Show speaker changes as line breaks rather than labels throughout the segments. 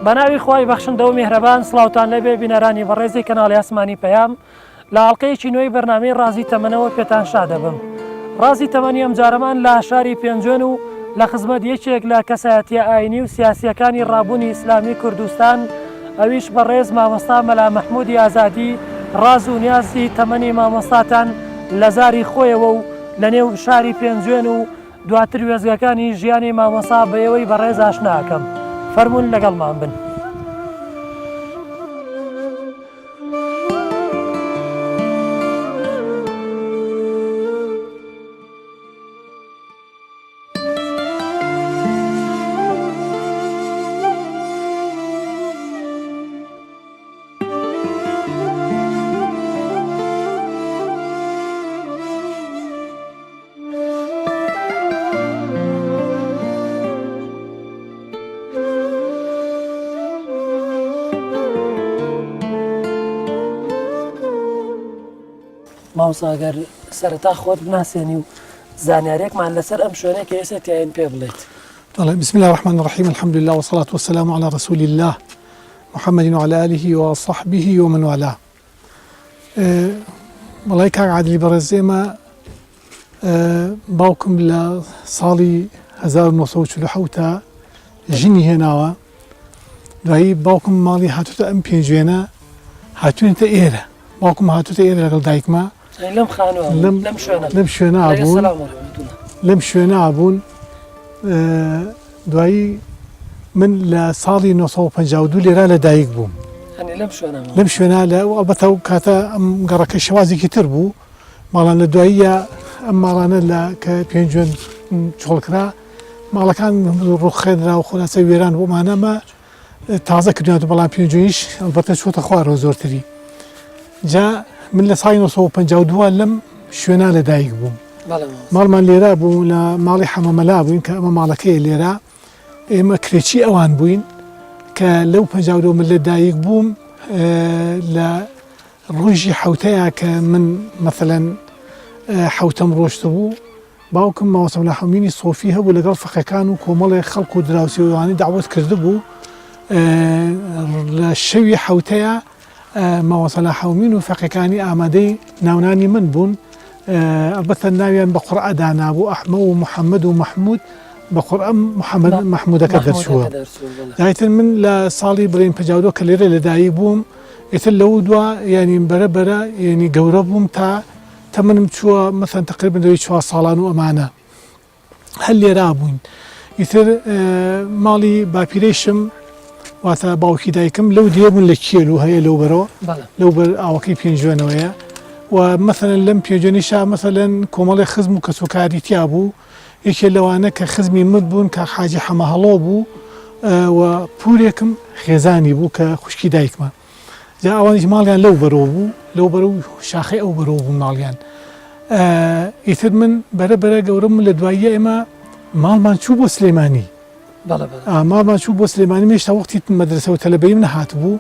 بەناوی خوای بەخشندە و میهرەبان سڵاوتان لێبێ بینەرانی بەڕێزی کەناڵی ئاسمانی پەیام لە ئاڵقەیەکی نوێی بەرنامەی ڕازی تەمەنەوە پێتان شا دەبم. ڕازی تەمەنی ئەمجارەمان لە شاری پێنجوێن و لە خزمەت یەکێک لە کەسایەتیە ئاینی و سیاسیەکانی ڕابوونی ئیسلامی کوردستان ئەویش بەڕێز مامۆستا مەلا مەحمودی ئازادی ڕاز و نیازی تەمەنی مامۆستاتان لە زاری خۆیەوە و لە نێو شاری پێنجوێن و دواتر وێستگەکانی ژیانی مامۆستا بە ئێوەی بەڕێز ئاشنا ئەکەم. فەرموون لەگەڵمان بن. مامۆستا گەر سەرەتا خۆت بناسێنی و زانیارێکمان لەسەر ئەم شوێنە کە ئێستا تیاین پێ بڵێیت.
بەڵێ بسم الله الرحمن الرحیم الحمد لله والصلاة والسلام على رسول الله محمد وعلى آله وصحبه ومن والاه وەڵای کاک عادلی بەڕێز ئێمە باوکم لە ساڵی 1940 ژنی هێناوە دوایی باوکم ماڵی هاتوتە ئەم پێنجوێنە هاتوونەتە ئێرە باوکم هاتوتە ئێرە لەگەڵ دایکمە
لەم خانووە لەم شوێنە
لەم شوێنە بوون لەم شوێنە بوون دوایی من لە ساڵی 1952 لێرا لە دایک بووم لەم شوێنە لە ئەڵبەتە و کاتە ئەم گەڕەکە شێوازێکی تر بوو ماڵان لە دواییە ئەم ماڵانە لە کە پێنجوێن چۆڵکرا ماڵەکان ڕوخێنرا و خۆناسە وێران بۆمانەمە تازە کردویانەوە بەڵام پێنجوێنیش ئەڵبەتە چۆتە خوارەوە زۆرتری جا من لە ساڵی 1952 لەم شوێنە لە دایک بووم ماڵمان لێرە بوو لە ماڵی حەمەمەلا بووین کە ئەمە ماڵەکەی لێرە ئێمە کرێچی ئەوان بووین کە لەو 52 من لە دایک بووم لە ڕۆژی حوتەیە کە من مەسەلەن حوتەم ڕۆشتە بوو باوکم مامۆستا مەلا حەمینی سۆفی هەبوو لەگەڵ فەقێکان و کۆمەڵێک خەڵک و دراوسێ و ئەوانەی دەعوەت کردبوو لە شەوی حەوتەیە مامۆستا مەلا حەمین و فەقێکانی ئامادەی ناونانی من بوون ئەلبەتە ناویان بە قورئە دانابوو ئەحمە و محەممەد و مەحموود بە قورئە محەممەد مەحموودەکە دەرچووە دایتر من لە ساڵی بڵێین 52 کە لێرە لەدایک بووم ئیتر لەو دوا یعنی بەرە بەرە یعنی گەورە بووم تا تەمەنم چووە مەسەن تەقریبەن لەوەی چوار ساڵان و ئەمانە هەر لێرا بووین ئیتر ماڵی باپیرەیشم واتە باوکی دایکم لەو دێ بوون لە کێل و هەیە لەو بەرەوە لەو بەر ئاوەکەی پێنجوێنەوەیە و مەسەلەن لەم پێنجوێنیشا مەسەلەن کۆمەڵی خزم و کەسوکاری تیا بوو یەکێ لەوانە کە خزمی من بوون کاک حاجی حەمەهەڵۆ بوو و پورێکم خێزانی بوو کە خوشکی دایکمە جا ئەوانیش ماڵیان لەو بەرەوە بوو لەو بەرە و شاخەی ئەو بەرەوە بوو ماڵیان ئیتر من بەرە بەرە گەورەم لە دواییە ئێمە ماڵمان چوو بۆ سلێمانی ماڵمان چوو بۆ سلێمانی مێشتا وەختی مەدرسە و تەلەبەیم نەهاتبوو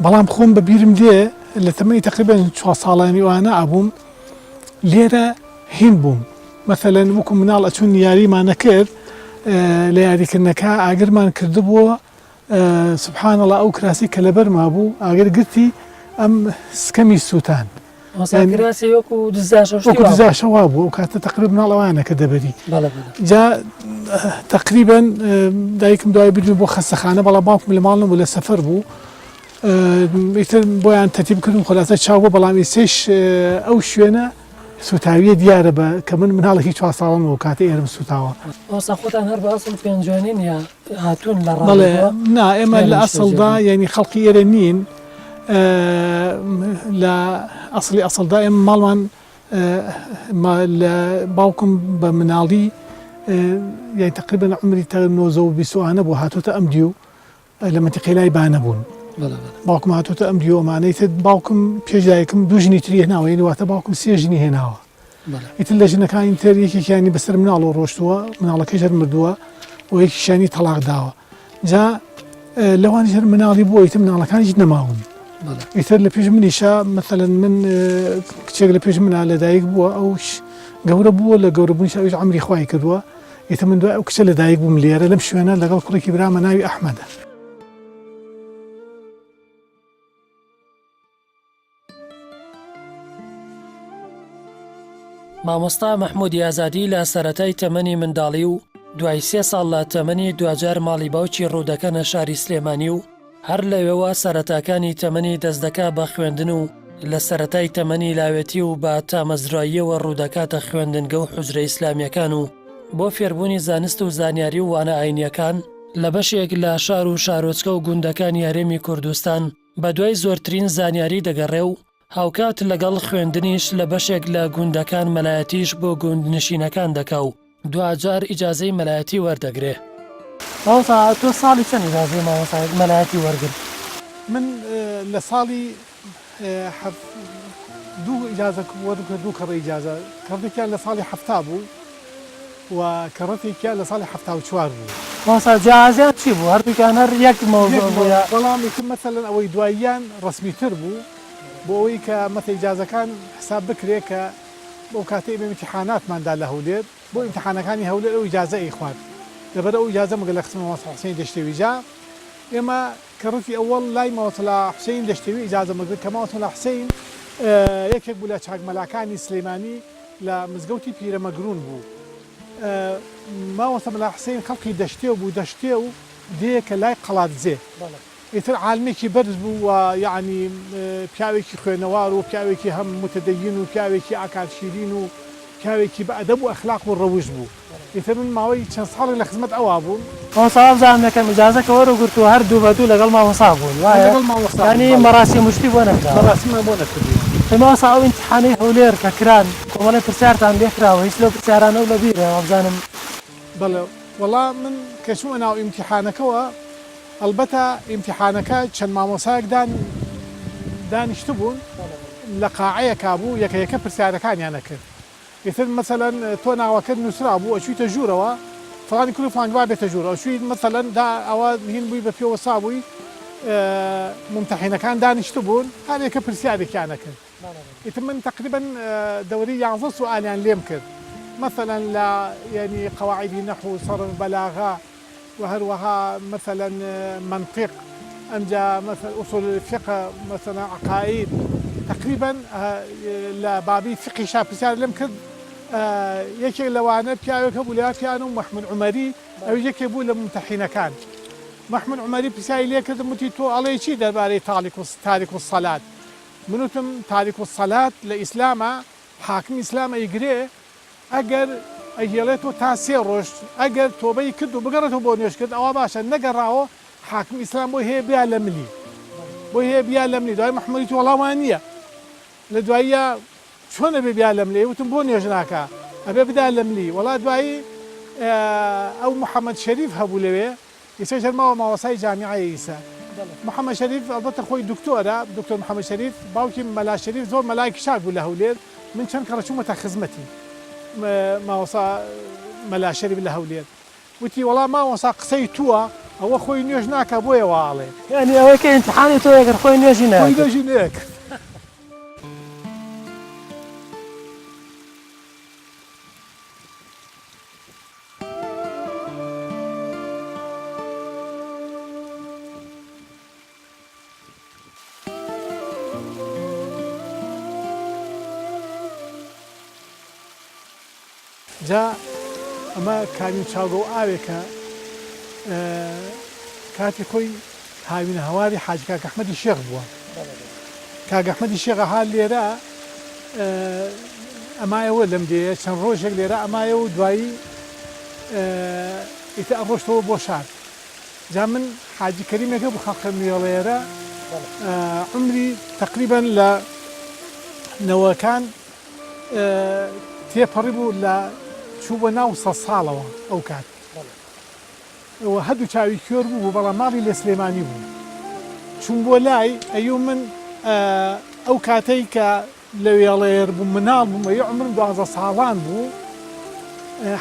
بەڵام خۆم بە بیرم دێ لە تەمەنی تقریبا چوار ساڵانی ئەوانە ئابووم لێرە هین بووم مەسەلەن وەکو مناڵ ئەچوون یاریمانە کرد لە یاریکردنەکە ئاگرمان کردبووە سبحان اللە ئەو کراسی کە لەبەر مابوو ئاگر گرتی ئەم سکەمی سووتان
کراسی وەکو دزاشە
وەکو دزاشە وا بوو ئەو کاتە تقریبا مناڵ ئەوانە کە دەبەری جا تقریبا دایکم دوای بردمی بۆ خەستەخانە بەڵام باوکم لە ماڵ نەبوو لە سەفەر بوو ئیتر بۆیان تەرتیب کردم خلاصە چاو بۆ بەڵام ئیسێش ئەو شوێنە سوتاویە دیارە بە کە من مناڵێکی چوار ساڵان بوو کاتێ ئێرم سوتاوە.
مامۆستا خۆتان هەر بە ئەسڵ پێنجوێنین یا هاتوون لە
بەڵێ ڕابردووە نا ئێمە
لێرە
لە
نیشتەجێ
ئەسڵدا
بوون؟
یانی خەڵکی ئێرە نین لە ئەسڵی ئەسڵدا ئێمە ماڵمان لە باوکم بە مناڵی یانی تەقریبەن عومری تا نۆزە و بیست و ئانە بوو هاتۆتە ئەم دیو لە مەنتیقەی لای بانە بوون باوکم هاتۆتە ئەم دیو ئەمانەی تر باوکم پێش دایکم دوو ژنی تری هێناوە یعنی واتە باوکم سێ ژنی هێناوە ئیتر لە ژنەکانی تر یەکێکیانی بەسەر مناڵەوە ڕۆشتووە مناڵەکەی هەر مردووە و یەکیشیانی تەڵاق داوە جا لەوانیش هەر مناڵی بووە ئیتر مناڵەکانیش نەماون ئیتر لە پێش منیشا مەسەلەن من کچێک لە پێش منا لەدایک بووە ئەوش گەورە بووە لە گەورە بوونیش ئەویش عەمری خوای کردووە ئیتر من دوای ئەو کچە لەدایک بووم لێرە لەم شوێنە لەگەڵ کوڕێکی برامە ناوی ئەحمەدە.
مامۆستا مەحموودی ئازادی لە سەرەتای تەمەنی منداڵی و دوای سێ ساڵ لە تەمەنی دواجار ماڵی باوکی ڕوودەکەنە شاری سلێمانی و هەر لەوێوە سەرەتاکانی تەمەنی دەستدەکا بە خوێندن و لە سەرەتای تەمەنی لاوێتی و بە تامەزراییەوە ڕوودەکاتە خوێندنگە و حوجرە ئیسلامییەکان و بۆ فێربوونی زانست و زانیاری و وانە ئاینییەکان لە بەشێک لە شار و شارۆچکە و گوندەکانی هەرێمی کوردستان بەدوای زۆرترین زانیاری دەگەڕێ و هاوکات لەگەڵ خوێندنیش لە بەشێک لە گوندەکان مەلایەتیش بۆ گوندنشینەکان دەکا و دواجار ئیجازەی مەلایەتی وەردەگرێ. مامۆستا تۆ ساڵی چەند ئیجازەی مامۆستای مەلایەتی وەرگرت؟
من لە ساڵی دوو ئیجازە وەرمگرت دوو کەڕە ئیجازە، کەڕەتێکیان لە ساڵی 70 بوو و کەڕەتێکیان لە ساڵی 74 بوو.
مامۆستا جیاوازیان چی بوو؟ هەردووکیان هەر یەک مەوزوع بوو یا؟
بەڵام ئیتر مەسەلەن ئەوەی دواییان ڕەسمیتر بوو بۆ ئەوەی کە مەسە ئیجازەکان حساب بکرێ کە ئەو کاتەی ئێمە ئیمتیحاناتمان دا لە هەولێر بۆ ئیمتیحانەکانی هەولێر ئەو ئیجازە ئەیخوارد لەبەر ئەو ئیجازە مگە لە خزمەت مامۆستا حوسێنی دەشتێوی جا ئێمە کەڕەتی ئەوەڵ لای مامۆستا حوسەین دەشتێوی ئیجازەم وەرگرت کە مامۆستا حوسەین یەکێک بوو لە چاک مەلاکانی سلێمانی لە مزگەوتی پیرەمەگرون بوو مامۆستا مەلا حوسەین خەڵکی دەشتێو بوو دەشتێو دێیەکە لای قەڵادزێ ئیتر عالمێکی بەرز بوو و یەعنی پیاوێکی خوێنەوار و پیاوێکی هەم متدین و پیاوێکی ئاکار شیرین و پیاوێکی بە ئەدەب و ئەخلاق و ڕەوشت بوو. ئیتر من ماوەی چەند ساڵێک لە خزمەت ئەوا بووم.
مامۆستا وابزانم یەکەم ئیجازە کە وەرو گرتووە هەر دوو بە دوو لەگەڵ مامۆستا بوون وایە؟
لەگەڵ مامۆستا بووم
یانی
بەڵێ.
مەراسیم و شتی بۆ نەکراوە؟
مەراسیممان بۆ نەکردووە.
ئەی مامۆستا ئەو ئیمتیحانەی هەولێر کە کران کۆمەڵێ پرسیارتان لێ کراوە هیچ لەو پرسیارانەو لە بیرە وابزانم؟
بەڵێ وەڵا من کە چوومە ناو ئیمتیحانەکەوە ئەڵبەتە ئیمتیحانەکە چەند مامۆسایەک دان دانیشتبوون لە قاعەیەکا بوو یەکە یەکە پرسیارەکانیان ئەکرد ئیتر مەسەلەن تۆ ناوەکەت نووسرابوو ئەچوویتە ژوورەوە فڵانی کوڕی فڵان با بێتە ژوورەوە ئەچووی مەسەلەن دا ئەوە هین بووی بە پێ وەسابووی مومتەحینەکان دانیشتبوون هەر یەکە پرسیارێکیان ئەکرد ئیتر من تەقریبەن دەوری یانزە سوئالیان لێم کرد مەسەلەن لە یەنی قەواعیدی نەحو سەرف بەلاغە و هەروەها مەسەلەن مەنتیق ئەمجا مەسەلەن ئوسول فیقە مەسەلەن عەقائید تەقریبەن لە بابی فیقهیشا پرسیار لێم کرد یەکێک لەوانە پیاوێک هەبوو لەوێ پیانە و مەحمود عومەری ئەویش یەکێک بوو لە مومتەحینەکان مەحمود عومەری پرسیاری لێ کردم وتی تۆ ئەڵێی چی دەربارەی تاریک الصلات من وتم تاریک الصلات لە ئیسلاما حاکمی ئیسلام ئەیگرێ ئەگەر ئەیهێڵێتەوە تا سێ ڕۆژ ئەگەر تۆبەی کرد و بگەڕێتەوە بۆ نوێژ کرد ئەوا باشە نەگەڕاوە حاکمی ئیسلام بۆی هەیە بیا لە ملی بۆی هەیە بیا لە ملی دوای محمدی وتی وەڵا وا نییە لە دواییە چۆن ئەبێ بیا لە ملی وتم بۆ نوێژ ناکا ئەبێ بدا لە ملی وەڵا دوایی ئەو محمد شەریف هەبوو لەوێ ئیسەش هەر ماوە ماوەسای جامیعەیە ئیسە محمد شەریف ئەڵبەتە خۆی دکتۆرە دکتۆر محمد شەریف باوکی مەلا شەریف زۆر مەلایەکی چاک بوو لە هەولێر من چەند کەڕە چوومەتە خزمەتی ماوەسا مەلا شەریف لە هەولێر وتی وەڵا مامۆسا قسەی تووە ئەوە خۆی نوێژ ناکا بۆیە وا ئەڵێ.
یانی ئەوەی کە ئیمتیحانی تۆ ئەکرد خۆی نوێژی
خۆی نەئەکرد. نوێژی نەئەکرد. جا ئەمە کانی و چاوگە و ئاوێکە کاتی خۆی هاوینە هەواری حاجی کاک ئەحمەدی شێخ بووە. کاک ئەحمەدی شێخ ئەها لێرە ئەمایەوە لەم دێیە چەند ڕۆژێک لێرە ئەمایەوە و دوایی ئیتر ئەڕۆشتەوە بۆ شار. جا من حاجی کەریمێک هەبوو خەڵقە مێڵێرە عومری تەقریبەن لە نەوەکان تێپەڕی بوو لە چوو بۆ ناو سە ساڵەوە ئەو کات و هەردوو چاوی کوێر بوو بەڵام ماڵی لە سلێمانی بوو چوون بۆ لای ئەیو من ئەو کاتەی کە لە وێڵێر بووم مناڵ بووم ئەی عمرم دوازە ساڵان بوو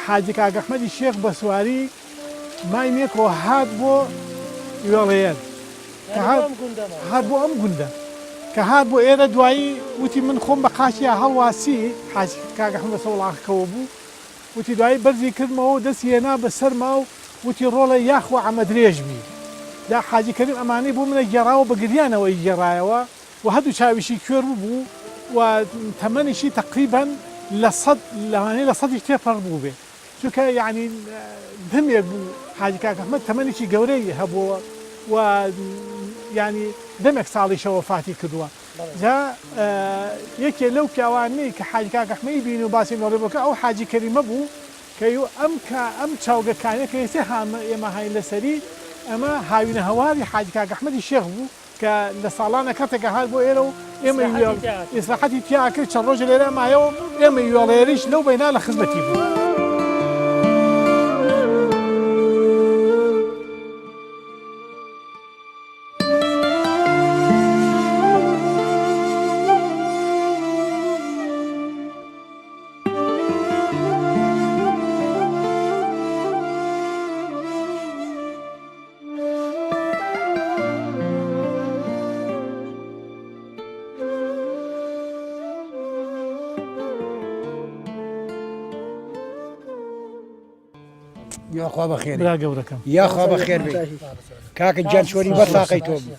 حاجی کاک ئەحمەدی شێخ بە سواری ماینێکەوە هات بۆ وێڵێر کە هات بۆ ئەم گوندە کە هات بۆ ئێرە دوایی وتی من خۆم بە قاچیا هەڵواسی حاجی کاک ئەحمەد بەسەر وڵاخەکەوە بوو وتی دوایی بەرزی کردمەوە و دەستی هێنا بە سەرما و وتی ڕۆڵە یاخوا عەمە درێژ بی جا حاجی کەریم ئەمانەی بۆ منە گێڕاوە بە گریانەوە ئەیگێڕایەوە و هەردوو چاویشی کوێر ببوو و تەمەنیشی تەقریبەن. لە سەد لەوانەیە لە سەدیش تێپەڕ بووبێ چونکە یەعنی دەمێک بوو حاجی کاک ئەحمەد تەمەنێکی گەورەی هەبووە و یانی دەمێک ساڵیشە وەفاتی کردووە جا یەکێ لەو پیاوانەی کە حاجی کاک ئەحمەی بینی و باسی نۆڕی بۆ کرد ئەو حاجی کەریمە بوو کە یو ئەم کا ئەم چاوگە کانیە کە ئێستا هامە ئێمە هاین لەسەری ئەمە هاوینە هەواری حاجی کاک ئەحمەدی شێخ بوو کە لە ساڵانە کەتێکە هات بۆ ئێرە و ئێمەی وێڵ ئیسراحەتی تیا کرد چەند ڕۆژێ لێرە مایەوە ئێمەی وێڵێریش لەو بەینا لە خزمەتی بوو.
یاخوا بەخێر
برا گەورەکەم
یاخوا بەخێر بێ کاکە گیان چۆنی بەساقەی تۆ بوو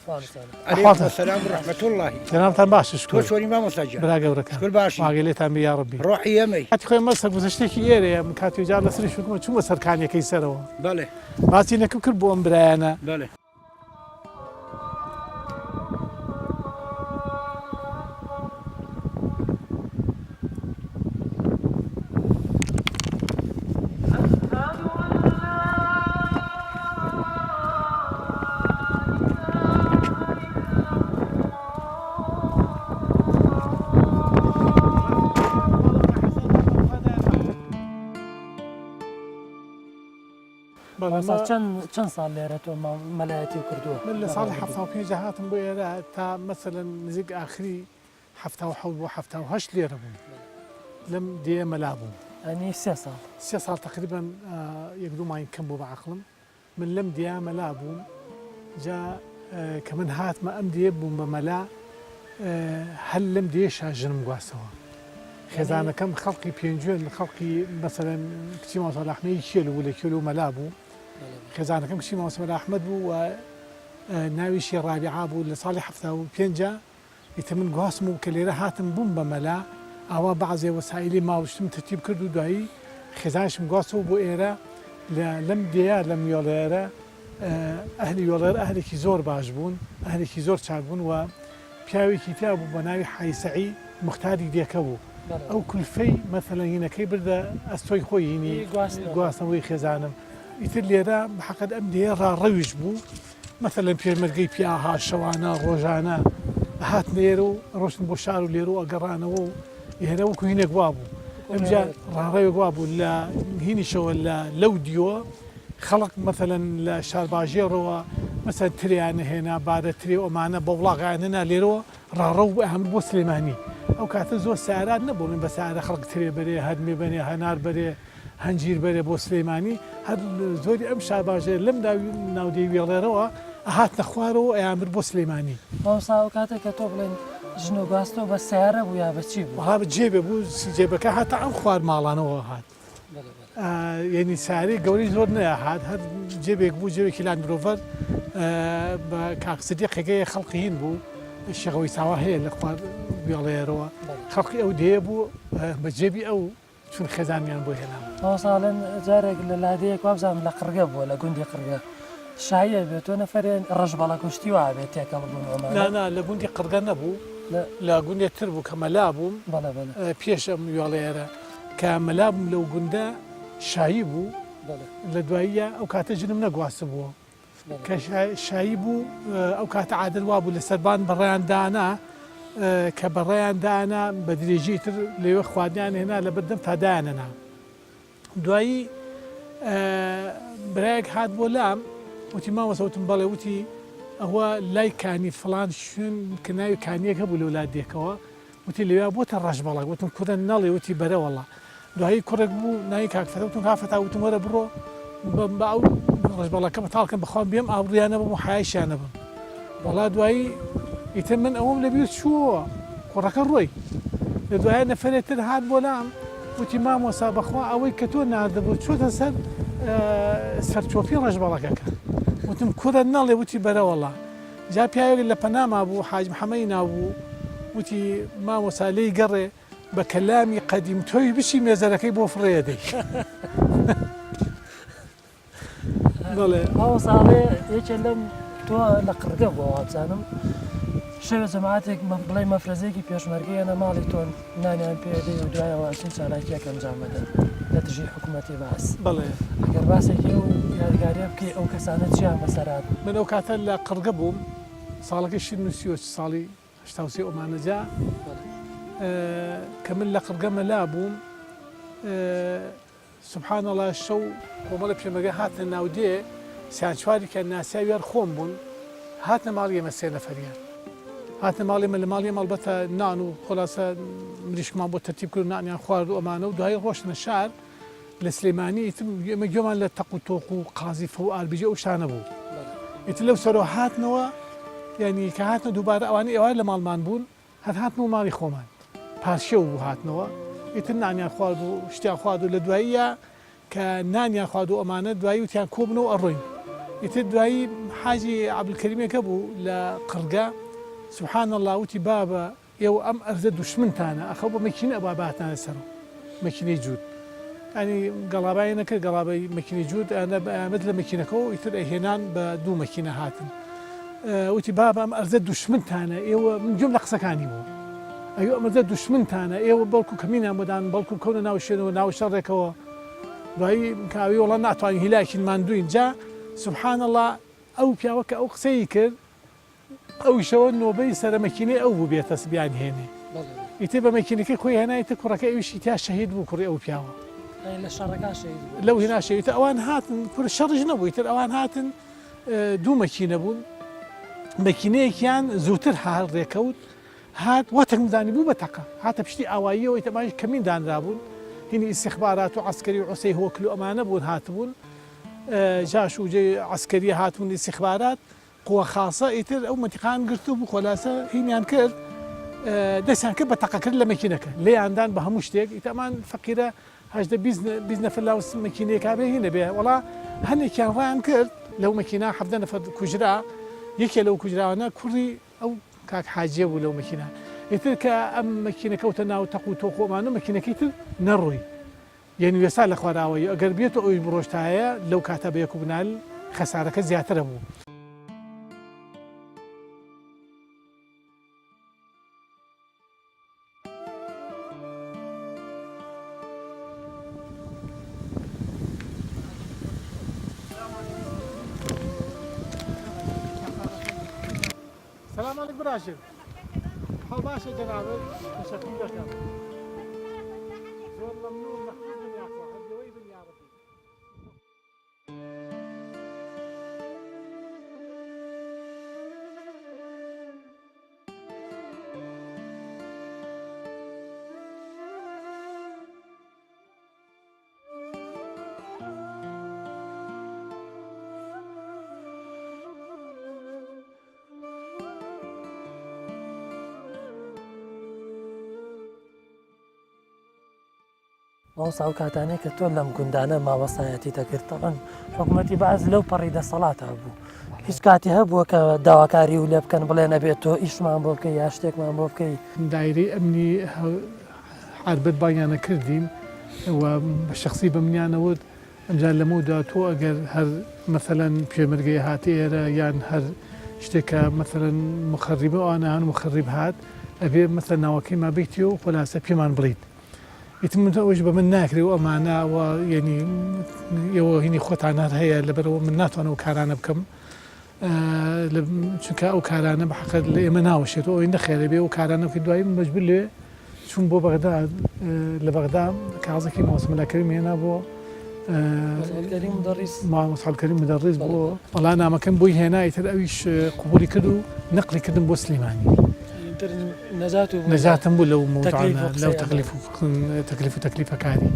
عەلەیکم السلام و رحمة اللە
جەنابتان باشە شکر
تۆ چۆنی مامۆستا گیان
برا گەورەکەم
شکر باشی
ماگەی لێتان بێ یاڕەبی
ڕۆحی ئێمەی
کاتی خۆی ئەمە سەرگوزەشتێکی ئێرەیە من کاتی جار لەسەری شوکمە چوومە سەر کانیەکەی سەرەوە
بەڵێ
باسی نەکم کرد بۆ ئەم برایانە
بەڵێ.
مامۆستا چەند چەند ساڵ لێرە تۆ مەلایەتی کردووە؟
من لە ساڵی 75 هاتم بۆ ئێرە تا مەسەلەن نزیک ئاخری 77 بۆ 78 لێرە بووم لەم دێیە مەلا بووم.
ئەنی سێ ساڵ.
سێ ساڵ تەقریبەن یەک دوو مانگ کەم بوو بە عەقڵم. من لەم دێیە مەلا بووم جا کە من هاتمە ئەم دێیە بووم بە مەلا هەر لەم دێیەشا ژنم گواستەوە خێزانەکەم خەڵقی پێنجوێن خەڵقی مەسەلەن کچی مامۆستا مەلا ئەحمەدی کێل بوو لە کێل و مەلا بوو خێزانەکەم کچی مامۆستا مەلا ئەحمەد بوو و ناویشی ڕابیعا بوو لە ساڵی 75 ئیتر من گواستم و کە لێرە هاتم بووم بە مەلا، ئاوا بەعزێ وەسائیلی ماڵ و شتم تەرتیب کرد و دوایی خێزانیشم گواستەوە بۆ ئێرە لە لەم دێیە لەم وێڵێرە ئەهلی وێڵێر ئەهلێکی زۆر باش بوون، ئەهلێکی زۆر چاک بوون و پیاوێکی تیا بوو بە ناوی حاجی سەعی موختاری دێکە بوو ئەو کولفەی مەسەلەن هینەکەی بردە ئەستۆی خۆی هینی گواستنەوەی خێزانم ئیتر لێرە بە حەقت ئەم دێیە ڕاڕەویش بوو. مەسەلەن پێشمەرگەی پیا ها شەوانە ڕۆژانە ئەهاتنە ئێرە و ڕۆشتن بۆ شار و لێرە و ئەگەڕانەوە و ئێرە وەکو هینێک وابوو ئەمجا ڕاڕەوێک وابوو لە هینیشەوە لە لەو دیوە خەڵک مەسەلەن لە شارباژێڕەوە مەسەلەن ترێیان ئەهێنا بارە ترێ و ئەمانە بە وڵاغیان هێنا لێرەوە ڕاڕەو بوو ئەهامرد بۆ سلێمانی ئەو کاتە زۆر سەیارات نەبوو بڵێن بە سەیارە خەڵک ترێ بەرێ هەرمێ بەرێ هەنار بەرێ هەنجیر بەرێ بۆ سلیمانی هەر زۆری ئەم شارباژێر لەم ناودێی وێڵێرەوە ئەهاتنە خوارەوە و ئەیانبرد بۆ سلیمانی.
مامۆستا ئەو کاتە کە تۆ بڵێن ژن و گواستەوە بە سەیارە بوو یا بە چی بوو؟
وەڵا بە جێبێ بوو جێبەکە هاتە ئەم خوار ماڵانەوە هات یەنی سەیارەی گەورەی زۆر نەیەهات هەر جێبێک بوو جێبێکی لاندرۆڤەر بە کاک سدیقێکەیە خەڵقی هین بوو شێخ وەیساوە هەیە لە خوار وێڵێرەوە خەڵقی ئەو دێیە بوو بە جێبی ئەو چون خێزانیان بۆ هێنام.
مامۆستا ئەڵێن جارێک لە لادێیەک وابزانم لە قڕگە بووە لە گوندی قڕگە شاییە بێ تۆ نەفەرێ ڕەشبەڵەک و شتی وا بێ تێکەڵ بوون ئەمانە.
نا نا لە گوندی قڕگە نەبوو لە گوندێ تر بوو کە مەلا بووم
بەڵێ بەڵێ.
پێش ئەم وێڵێرە کە مەلا بووم لەو گوندە شایی بوو لە دواییە ئەو کاتە ژنم نەگواستبووە. کە شایی بوو ئەو کاتە عادەت وابوو لە سەربان بەڕێیان دانا کە بەڕێیان دانا بە درێژی تر لەوێ خواردنیان هێنا لە بەردەم تا دایانەنا دوایی برایەک هات بۆ لام وتی مامۆستا وتم بەڵێ وتی ئەوە لای کانی فڵان شوێن کە ناوی کانیەک هەبوو لەو لادێکەوە وتی لەویا بۆتە ڕەشبەڵەک وتم کورە نەڵێ وتی بەرە وەڵا دوایی کوڕێک بوو ناوی کاک فەتا وتم کاک فەتا وتم وەرە بڕۆ بە ئەو ڕەشبەڵەکە بەتاڵ کەم بەخوام بێم ئابڕویان نەبم و حەیایشیان نەبم وەڵا دوایی ئیتر من ئەوەم لەبیر چووەوە کوڕەکە ڕۆی لە دوایە نەفەرێ تر هات بۆ لام وتی مامۆسا بەخوا ئەوەی کە تۆ ناردبوو چۆتە سەر سەرچۆپی ڕەشبەڵەکەکە وتم کورە نەڵێ وتی بەرە وەڵا جا پیاوێک لە پەناما بوو حاج محەمەی ناو بوو وتی مامۆستا لێی گەڕێ. بە کەلامی قەدیم تۆی بچی مێزەرەکەی بۆ فڕێدەی.
بەڵێ مامۆستا ئەڵێ یەکێ لەم تۆ لە قڕگە بووە وابزانم شەوێ جەماعەتێک بڵێ مەفرەزەیەکی پێشمەرگەیەنە ماڵی تۆن نانیان پێدەی و دوایەوە ئەچن چالاکیەک ئەنجام بدەن لە دژی حکوومەتی بەعس.
بەڵێ.
ئەگەر باسێکی ئەو یادگاریە بکەی ئەو کەسانە چیان بەسەرهات؟
من ئەو کاتە لە قڕگە بووم ساڵەکەی شیر نووسیوە چ ساڵی 83 ئەمانە جا کە من لە قڕگە مەلا بووم سبحان اللە شەو کۆمەڵە پێشمەرگە هاتنە ناو دێ سیان چوارێکیان ناسیاوی هەر خۆم بوون هاتنە ماڵی ئێمە سێ نەفەریان هاتنە ماڵی ئێمە لە ماڵی ئێمە ئەڵبەتە نان و خۆلاسە مریشکمان بۆ تەرتیب کرد و نانیان خوارد و ئەمانە و دوایی ڕۆشتنە شار لە سلێمانی ئیتر ئێمە گوێمان لە تەق و تۆق و قازیفە و ئاربیجی ئەو شتانە بوو ئیتر لەو سەرەوە هاتنەوە یعنی کە هاتنە دووبارە ئەوانە ئێوارە لە ماڵمان بوون هەر هاتنەوە ماڵی خۆمان پارشێو بوو هاتنەوە ئیتر نانیان خوارد و شتیان خوارد و لە دواییە کە نانیان خوارد و ئەمانە دوایی وتیان کۆبنەوە ئەڕۆین ئیتر دوایی حاجی عەبدولکەریمێک هەبوو لە قڕگە سبحان اللە وتی بابە ئێوە ئەم ئەرزە دوشمنتانە ئەخە بە مەکینە ئەبا باتانە سەرۆ مەکینەی جووت ینی گەڵابای نەکرد گەڵابەی مەکینەی جووت ئەیانە ئەیانبەت لە مەکینەکەەوە ئیتر ئەیهێنان بە دوو مەکینە هاتن وتی بابە ئەم ئەرزە دوشمنتانە ئێوە من گوێم لە قسەکانی بوو ئەیو ئەم ئەرزە دوشمنتانە ئێوە بەڵکو کەمینان بۆدان بەڵکو بکەونە ناو شوێنەوە ناو شەڕێکەوە دوایی کاوی وڵا ناتوانین هیلاکین ماندوین جا سبحان الله ئەو پیاوە کە ئەو قسەی کرد ئەو شەوە نۆبەی سەرە مەکینەی ئەو بوو بێتە بیان هێنێ ئیتر بە مەکینەکەی خۆی هێنا ئیتر کوڕەکە ئەویشی تیا شەهید بوو کوڕی ئەو پیاوە
لە شەڕەکە شەهید
بوو لەو هێنا شەهید ئەوان هاتن کوڕ شەڕیش نەبوو ئیتر ئەوان هاتن دوو مەکینە بوون مەکینەیەکیان زووتر هاڵ ڕێکەوت هات واتەکم زانی بوو بە تەقە هاتە پشتی ئاواییەوە ئیتر ئەمانیش کەمین دانرابوون هینی ئیستیخبارات و عەسکەری و عوسەی هۆکل و ئەمانە بوون هاتبوون جاش و جێ عەسکەریە هاتبوون ئیستیخبارات قوە خاسە ئیتر ئەو مەنتیقەیان گرتبوو خۆلاسە هینیان کرد دەستیان کرد بە تەقەکرد لە مەکینەکە لێیان دان بە هەموو شتێک ئیتر ئەمان فەقیرە هەژدە 20 نەفەر لاو مەکینەیەکا بێ هینە بێ وەڵا هەنێکیان ڕایان کرد لەو مەکینە 17 نەفەر کوژرا یەکێ لەو کوژراوانە کوڕی ئەو کاک حاجیە بوو لەو مەکینە ئیتر کە ئەم مەکینە کەوتە ناو تەق و تۆق و ئەمانە مەکینەکەی تر نەڕۆی یەنی وێسا لە خواراوەی ئەگەر بێتو ئەویش بڕۆشتایە لەو کاتە بە یەک و بنال خەسارەکە زیاتر ئەبوو. سلام علیک براژن حاڵ باشە جەنابت تەشەکور دەکەم زۆر مەمنون مەحفوظ بن یاخوا هەر لەوەی بن یاڕەبی.
مامۆستا ئەو کاتانەی کە تۆ لەم گوندانە مامۆستایەتی دەکرد تەبەن حکوومەتی بەعس لەو پەڕی دەسەڵاتە بوو هیچ کاتی هەبووە کە داواکاری و لێ بکەن بڵێ نەبێت تۆ ئیشمان بۆ بکەی یا شتێکمان بۆ بکەی
دایرەی ئەمنی عەربەت بانگیانە کردین و بە شەخسی بە منیانە وت ئەمجا لەمەو دوا تۆ ئەگەر هەر مەسەلەن پێمەرگەی هاتە ئێرە یان هەر شتێک کە مەسەلەن مخەریبە ئەوانە هەن مخەریب هات ئەبێ مەسەلەن ناوەکەی ما بیتی و خولاسە پێمان بڵیت ئیتر من ئەوەش بە من ناکرێ و ئەمانە و یعنی ئێوە هینی خۆتان هەر هەیە لەبەرەوە من ناتوانم ئەو کارانە بکەم چونکە ئەو کارانە بە حەقەت لە ئێمە ناوەشێتەوە ئەوەی نەخێرە بێ ئەو کارانە بکەین دوایی من مەجبور لێ چووم بۆ بەغدا لە بەغدا کاغزێکی مامۆستا مەلا کەریم هێنا بۆ مامۆستا کەریم مدەڕیس بۆ وەڵا نامەکەم بۆی هێنا ئیتر ئەویش قبولی کرد و نەقلی کردم بۆ سلێمانی نەجاتم بوو لەو مەوزوعانە لەو تەکلیف و تەکلیف و تەکلیفەکانی.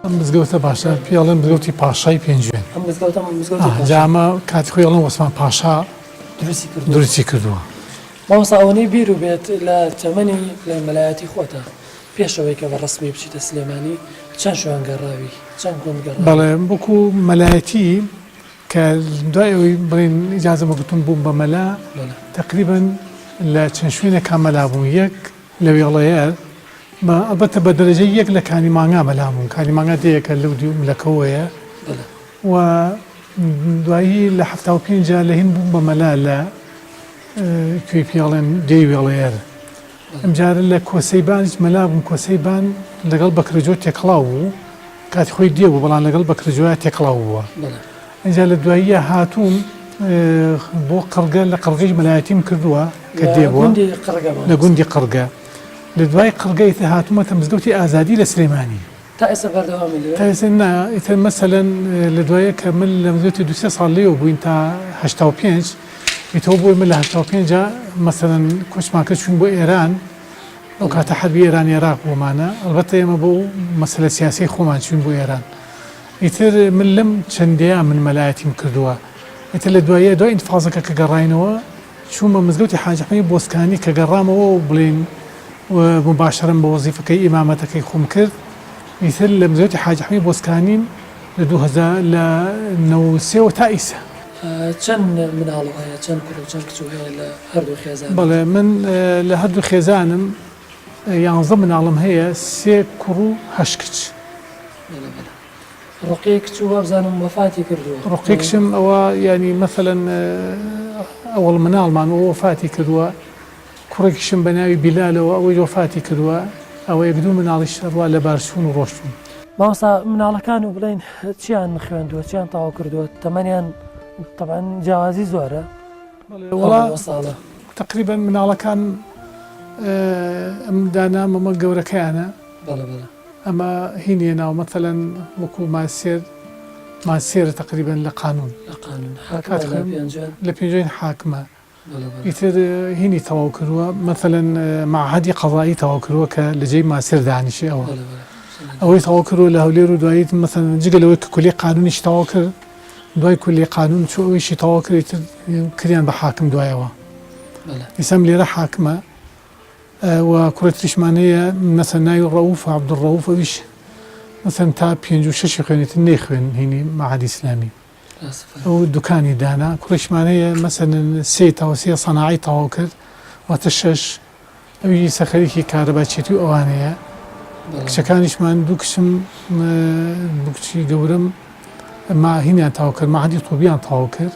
ئەم مزگەوتە باشە پێی ئەڵێن مزگەوتی پاشای پێنجوێن.
ئەم مزگەوتە مزگەوتی پاشا.
جا ئەمە کاتی خۆی ئەڵێن وەسمان پاشا
دروستی کردووە.
دروستی کردووە.
مامۆستا ئەوەنەی بیرو بێت لە تەمەنی بڵێین مەلایەتی خۆتا پێش ئەوەی کە بە ڕەسمی بچیتە سلێمانی چەند شوێن گەڕاوی؟ چەند گوند گەڕاوی؟
بەڵێ وەکو مەلایەتی کە دوای ئەوەی بڵێین ئیجازەم وەرگرتووم بووم بە مەلا تەقریبەن لە چەند شوێنێکا مەلا بووم یەک لە وێڵەیەر بە ئەڵبەتە بە دەرەجەی یەک لە کانی مانگا مەلا بووم کانی مانگا دێیەکە لەو دیو ملەکەوەیە و دوایی لە 75 لە هین بووم بە مەلا لە کوێی پێڵێن دێی وێڵەیەر ئەمجارە لە کۆسەی بانیش مەلا بووم کۆسەی بان لەگەڵ بەکرەجۆ تێکەڵاو بوو کاتی خۆی دێ بوو بەڵام لەگەڵ بەکرەجۆیا تێکەڵاو بووە ئینجا لە دواییە هاتووم بۆ قڕگە لە قڕگەیش مەلایەتیم کردووە کە دێ بووە لە گوندی قڕگە لە دوای قڕگە ئیتر هاتوومەتە مزگەوتی ئازادی لە سلێمانی.
تا ئێستا بەردەوامی لەوێ؟
تا ئێستا نا، ئیتر مەسەلەن لە دوایە کە من لە مزگەوتی دوو سێ ساڵ لێوە بووین تا 85 ئیتەوە بۆی من لە 85 مەسەلەن کۆچمان کرد چووین بۆ ئێران ئەو کاتە حەربی ئێران ئێراق بوومانە ئەڵبەتە ئێمە بۆ مەسەلە سیاسیی خۆمان چووین بۆ ئێران ئیتر من لەم چەند دەیە من مەلایەتیم کردووە ئیتر لە دوایە دوای ئینتفازەکە کە گەڕاینەوە چوومە مزگەوتی حاجی ئەحمەدی بۆسکانی کە گەڕامەوە و بڵێین موباشەرەم بە وەزیفەکەی ئیمامەتەکەی خۆم کرد ئیتر لە مزگەوتی حاجی ئەحمەدی بۆسکانیم لە 2000 لە 93 وە تا ئیسە.
چەند مناڵو هەیە چەند کوڕ و چەند کچو هەیە لە هەردوو خێزانت؟
بەڵێ من لە هەردوو خێزانم یانزە مناڵم هەیە سێ کوڕ و هەشت کچ.
بەڵێ بەڵێ. ڕوقیەی کچ وابزانم وەفاتی کردووە.
ڕوقیەی کچم ئەوە یانی مەسەلەن ئەوەڵ مناڵمان ئەوە وەفاتی کردووە کوڕێکیشم بە ناوی بیلالەوە ئەوەیش وەفاتی کردووە ئەوە یەک دوو مناڵیش هەروا لەبارچوون و ڕۆشتوون.
مامۆستا مناڵەکان و بڵێین چیان خوێندووە چیان تەواو کردووە تەمەنیان تەبعەن جیاوازی زۆرە
وەڵا تەقریبەن مناڵەکان ئەم دانام ئەمە گەورەکەیانە.
بەڵێ بەڵێ.
ئەمە هینیە ناو مەسەلەن وەکو ماسێر ماسێرە تەقریبەن لە قانون.
لە قانون حاکمە لە پێنجوێن.
لە پێنجوێن حاکمە ئیتر هینی تەواو کردووە مەسەلەن مەعهەدی قەزایی تەواو کردووە کە لە جێی ماسێر دانیشێ ئەوە ئەوەی تەواو کردووە لە هەولێر و دوایی مەسەلەن جگە لەوەی کە کولیەی قانونیشی تەواو کرد دوای کولیەی قانون چوو ئەویشی تەواو کرد ئیتر کردیان بە حاکم دوایەوە ئیسەم لێرە حاکمە و کوڕی تریشمان هەیە مەسەن ناوی ڕەوف عەبدولڕەوف ئەویش مەسەن تا پێنج و شەشی خوێنێتن نەیخوێن هینی مەعهەدی ئیسلامی ئەو دوکانی دانا کوڕیشمان هەیە مەسەن سێ تاو سێ سەناعی تەواو کرد واتە شەش ئەویش ئیستا خەریکی کارەباچێتی و ئەوانەیە کچەکانیشمان دوو کچم دوو کچی گەورەم ما هینیان تەواو کرد مەعهەدی طوبیان تەواو کرد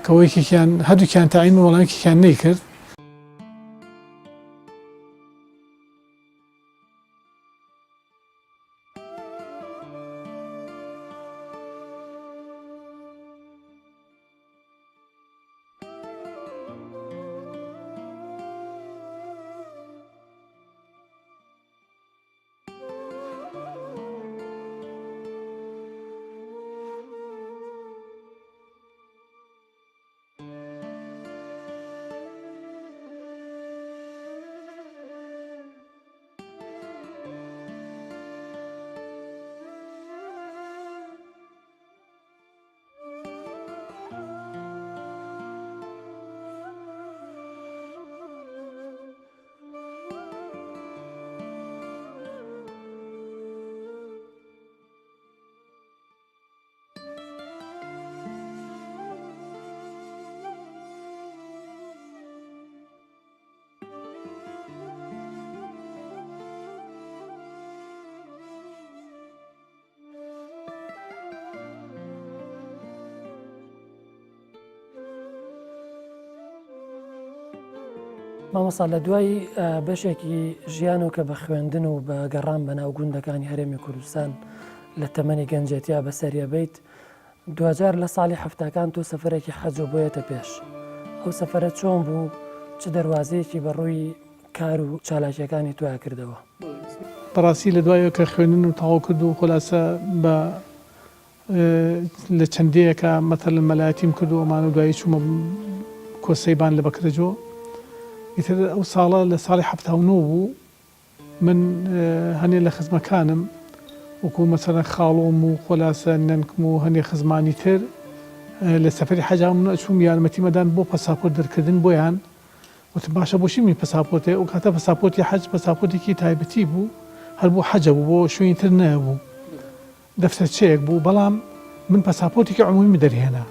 کە یەکێکیان هەردووکیان تەعین بوو بەڵام یەکێکیان نەیکرد
مامۆستا لە دوای بەشێکی ژیان و کە بە خوێندن و بە گەڕان بە ناو گوندەکانی هەرێمی کوردستان لە تەمەنی گەنجێتیا بەسەریە بیت دواجار لە ساڵی حەفتاکان تۆ سەفەرێکی حەجۆ بۆیەتە پێش ئەو سەفەرە چۆن بوو چ دەروازەیەکی بە ڕووی کار و چالاکیەکانی تۆیا کردەوە؟
بەڕاستی لە دوایەوە کە خوێندنم تەواو کرد و خولاسە بە لە چەند دێیەکا مەتەلەن مەلایەتیم کرد و ئەمانە و دوایی چوومە کۆسەیبان لە بەکرەجۆ ئیتر ئەو ساڵە لە ساڵی 79 بوو من هەنێ لە خزمەکانم. وەکوو مەسەلەن خاڵۆم و خۆلاسە نەنکم و هەنێ خزمانی تر لە سەفەری حەجا من ئەچووم یارمەتیم ئەدان بۆ پەساپۆرت دەرکردن بۆیان. وتم باشە بۆچی من پەساپۆرتێ ئەو کاتە پەساپۆرتی حەج پەساپۆرتێکی تایبەتی بوو هەر بۆ حەجە بوو بۆ شوێنی تر نەبوو دەفتەرچەیەک بوو بەڵام من پەساپۆرتێکی عمومیم دەرهێنا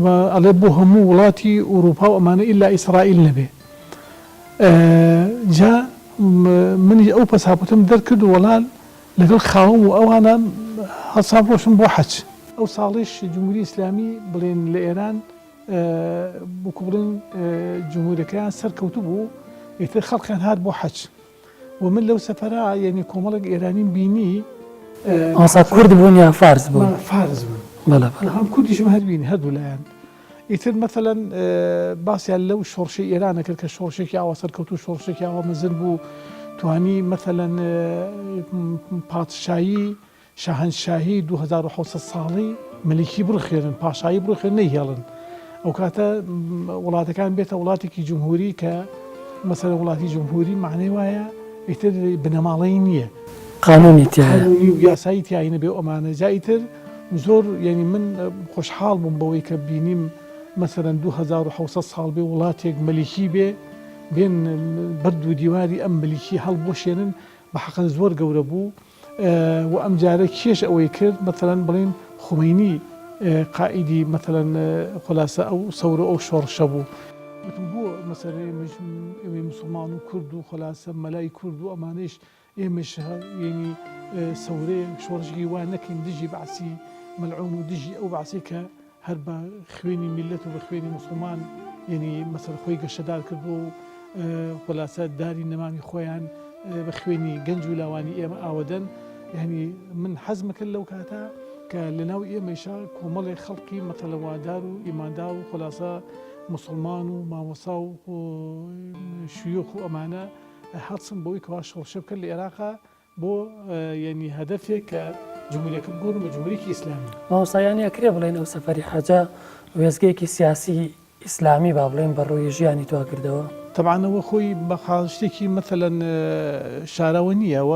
و ئەڵێ بۆ هەموو وڵاتی ئوروپا و ئەمانە ئیلا ئیسرائیل نەبێ جا منیش ئەو پەساپۆرتەم دەرکرد و وەڵا لەگەڵ خاوم و ئەوانە هەڵسام ڕۆشتم بۆ حەج. ئەو ساڵیش جمهوری ئیسلامی بڵێن لە ئێران وەکو بڵێن جمهورەکەیان سەرکەوتبوو ئیتر خەڵکیان هات بۆ حەج و من لەو سەفەرە یعنی کۆمەڵێک ئێرانیم بینی.
مامۆستا کورد بوون یا فارس بوون؟
فارس بوون.
بەڵێ بەڵێ.
هەم کوردیشم هەر بینی هەردوو لایان. ئیتر مەسەلەن باسیان لەو شۆڕشەی ئێرانە کرد کە شۆڕشێکی ئاوا سەرکەوتوو شۆڕشێکی ئاوا مەزن بوو توانی مەسەلەن پادشایی شاهەنشاهی 2700 ساڵی مەلیکی بڕوخێنن، پاشایی بڕوخێنن نەیهێڵن ئەوکاتە وڵاتەکان بێتە وڵاتێکی جمهوری کە مەسەلەن وڵاتی جمهوری مەعنای وایە ئیتر بنەماڵەی نییە.
قانونی تیایە.
قانونی و یاسایی تیای نەبێ و ئەمانە جا ئیتر زۆر یانی من خۆشحاڵ بووم بەوەی کە بینیم مەسەلەن 2700 ساڵ بێ وڵاتێک مەلیکی بێ بێن بەرد و دیواری ئەم مەلیکی هەڵبوەشێنن بە حەقەن زۆر گەورە بوو. و ئەمجارە کێش ئەوەی کرد مەسەلەن بڵێین خومەینی قائیدی مەسەلەن خولاسە ئەو سەور و ئەو شۆڕشە بوو. وتم بۆ مەسەلەن ئێمەش ئێمەی موسڵمان و کورد و خولاسە مەلای کورد و ئەمانەیش ئێمەش یەنی سەورەیەک شۆڕشێکی وا نەکەین دژی بەعسی مەلعون و دژی ئەو بەعسەی کە هەر بە خوێنی میللەت و بە خوێنی موسڵمان یەنی مەسەل خۆی گەشەدار کردووە و خولاسە داری نەمامی خۆیان بە خوێنی گەنج و لاوانی ئێمە ئاوەدەن یعنی من حەزمە کرد لەو کاتە کە لە ناو ئێمەیشا کۆمەڵێک خەڵکی مەتەلەوادار و ئیماندار و خولاسە موسڵمان و مامۆسا و شیوخ و ئەمانە هەڵسن بەوەی کەوا شۆڕشە بکەن لە ئێراقا بۆ یەنی هەدەفێک کە جمهوریەکە بگۆڕن بە جمهوریەکی ئیسلامی.
مامۆستا یانی ئەکرێ بڵێین ئەو سەفەری حەجە وێستگەیەکی سیاسی ئیسلامی با بڵێین بە ڕووی ژیانی تۆ کردەوە؟
تەبعەن ئەوە خۆی بە شتێکی مەسەلەن شاراوە نییە و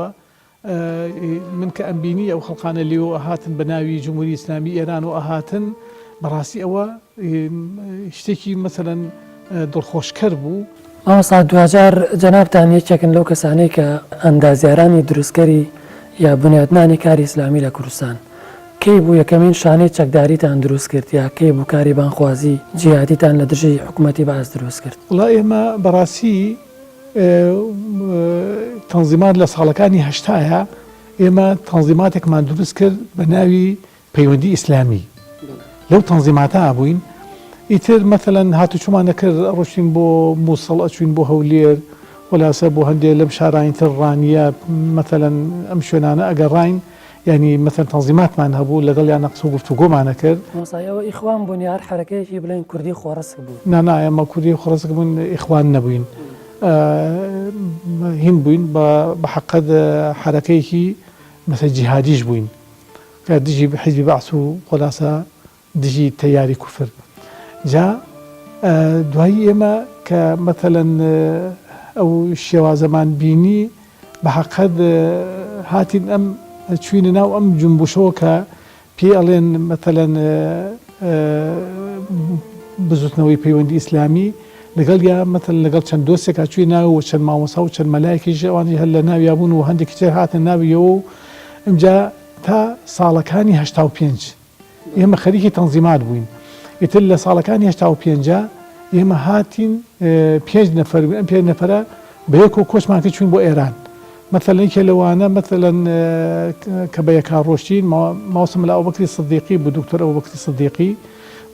من کە ئەمبینی ئەو خەڵقانە لێوە ئەهاتن بە ناوی جمهوری ئیسلامی ئێران و ئەهاتن بەڕاستی ئەوە شتێکی مەسەلەن دڵخۆشکەر بوو.
مامۆستا دواجار جەنابتان یەکێکن لەو کەسانەی کە ئەندازیارانی دروستکەری یا بنیاتنانی کاری ئیسلامی لە کوردستان. کەی بوو یەکەمین شانەی چەکداریتان دروست کرد یا کەی بوو کاری بانگخوازی جیهادیتان لە دژی حکومەتی بەعس دروست کرد؟
وەڵا ئێمە بەڕاستی تەنزیمات لە ساڵەکانی هەشتایا ئێمە تەنزیماتێکمان دروست کرد بە ناوی پەیوەندی ئیسلامی لەو تەنزیماتە بووین ئیتر مەسەلەن هاتوچۆمان دەکرد ئەڕۆشتین بۆ موسڵ ئەچوین بۆ هەولێر خولاسە بۆ هەندێ لەم شارانی تر ڕانیە مەسەلەن ئەم شوێنانە ئەگەڕاین یانی مەسەلەن تەنزیماتمان هەبوو لەگەڵیانە قسە و گفتوگۆمان ئەکرد.
مامۆستا ئێوە ئیخوان بوون یا هەر حەرەکەیەکی بڵێین کوردی خۆڕسک بوون؟
نا نا ئێمە کوردی خۆڕسک بووین ئیخوان نەبووین هین بووین بە حەقەت حەرەکەیەکی مەسەلەن جیهادیش بووین کە دژی حیزبی بەعس و خۆلاسە دژی تەیاری کوفر جا دوایی ئێمە کە مەتەلەن ئەو شێوازەمان بینی بە حەقەت هاتین ئەم چوینە ناو ئەم جنبوشەوە کە پێی ئەڵێن مەتەلەن بزوتنەوەی پەیوەندی ئیسلامی لەگەڵ یا مەتەلەن لەگەڵ چەند دۆستێکا چووینە ناوەوە و چەند مامۆستا و چەند مەلایەکیش ئەوانیش هەر لە ناویا بوون و هەندێکی تر هاتنە ناویەوە و ئمجا تا ساڵەکانی 85 ئێمە خەریکی تەنزیمات بووین ئیتر لە ساڵەکانی 85 ئێمە هاتین پێنج نەفەر بووین ئەم پێنج نەفەرە بە یەکەوە کۆچمان کرد چووین بۆ ئێران مەسەلەن یەکێ لەوانە مەسەلەن کە بە یەکا ڕۆشتین مامۆستا مەلا ئەبوبەکری سدیقی بوو دکتۆر ئەبوبەکری سدیقی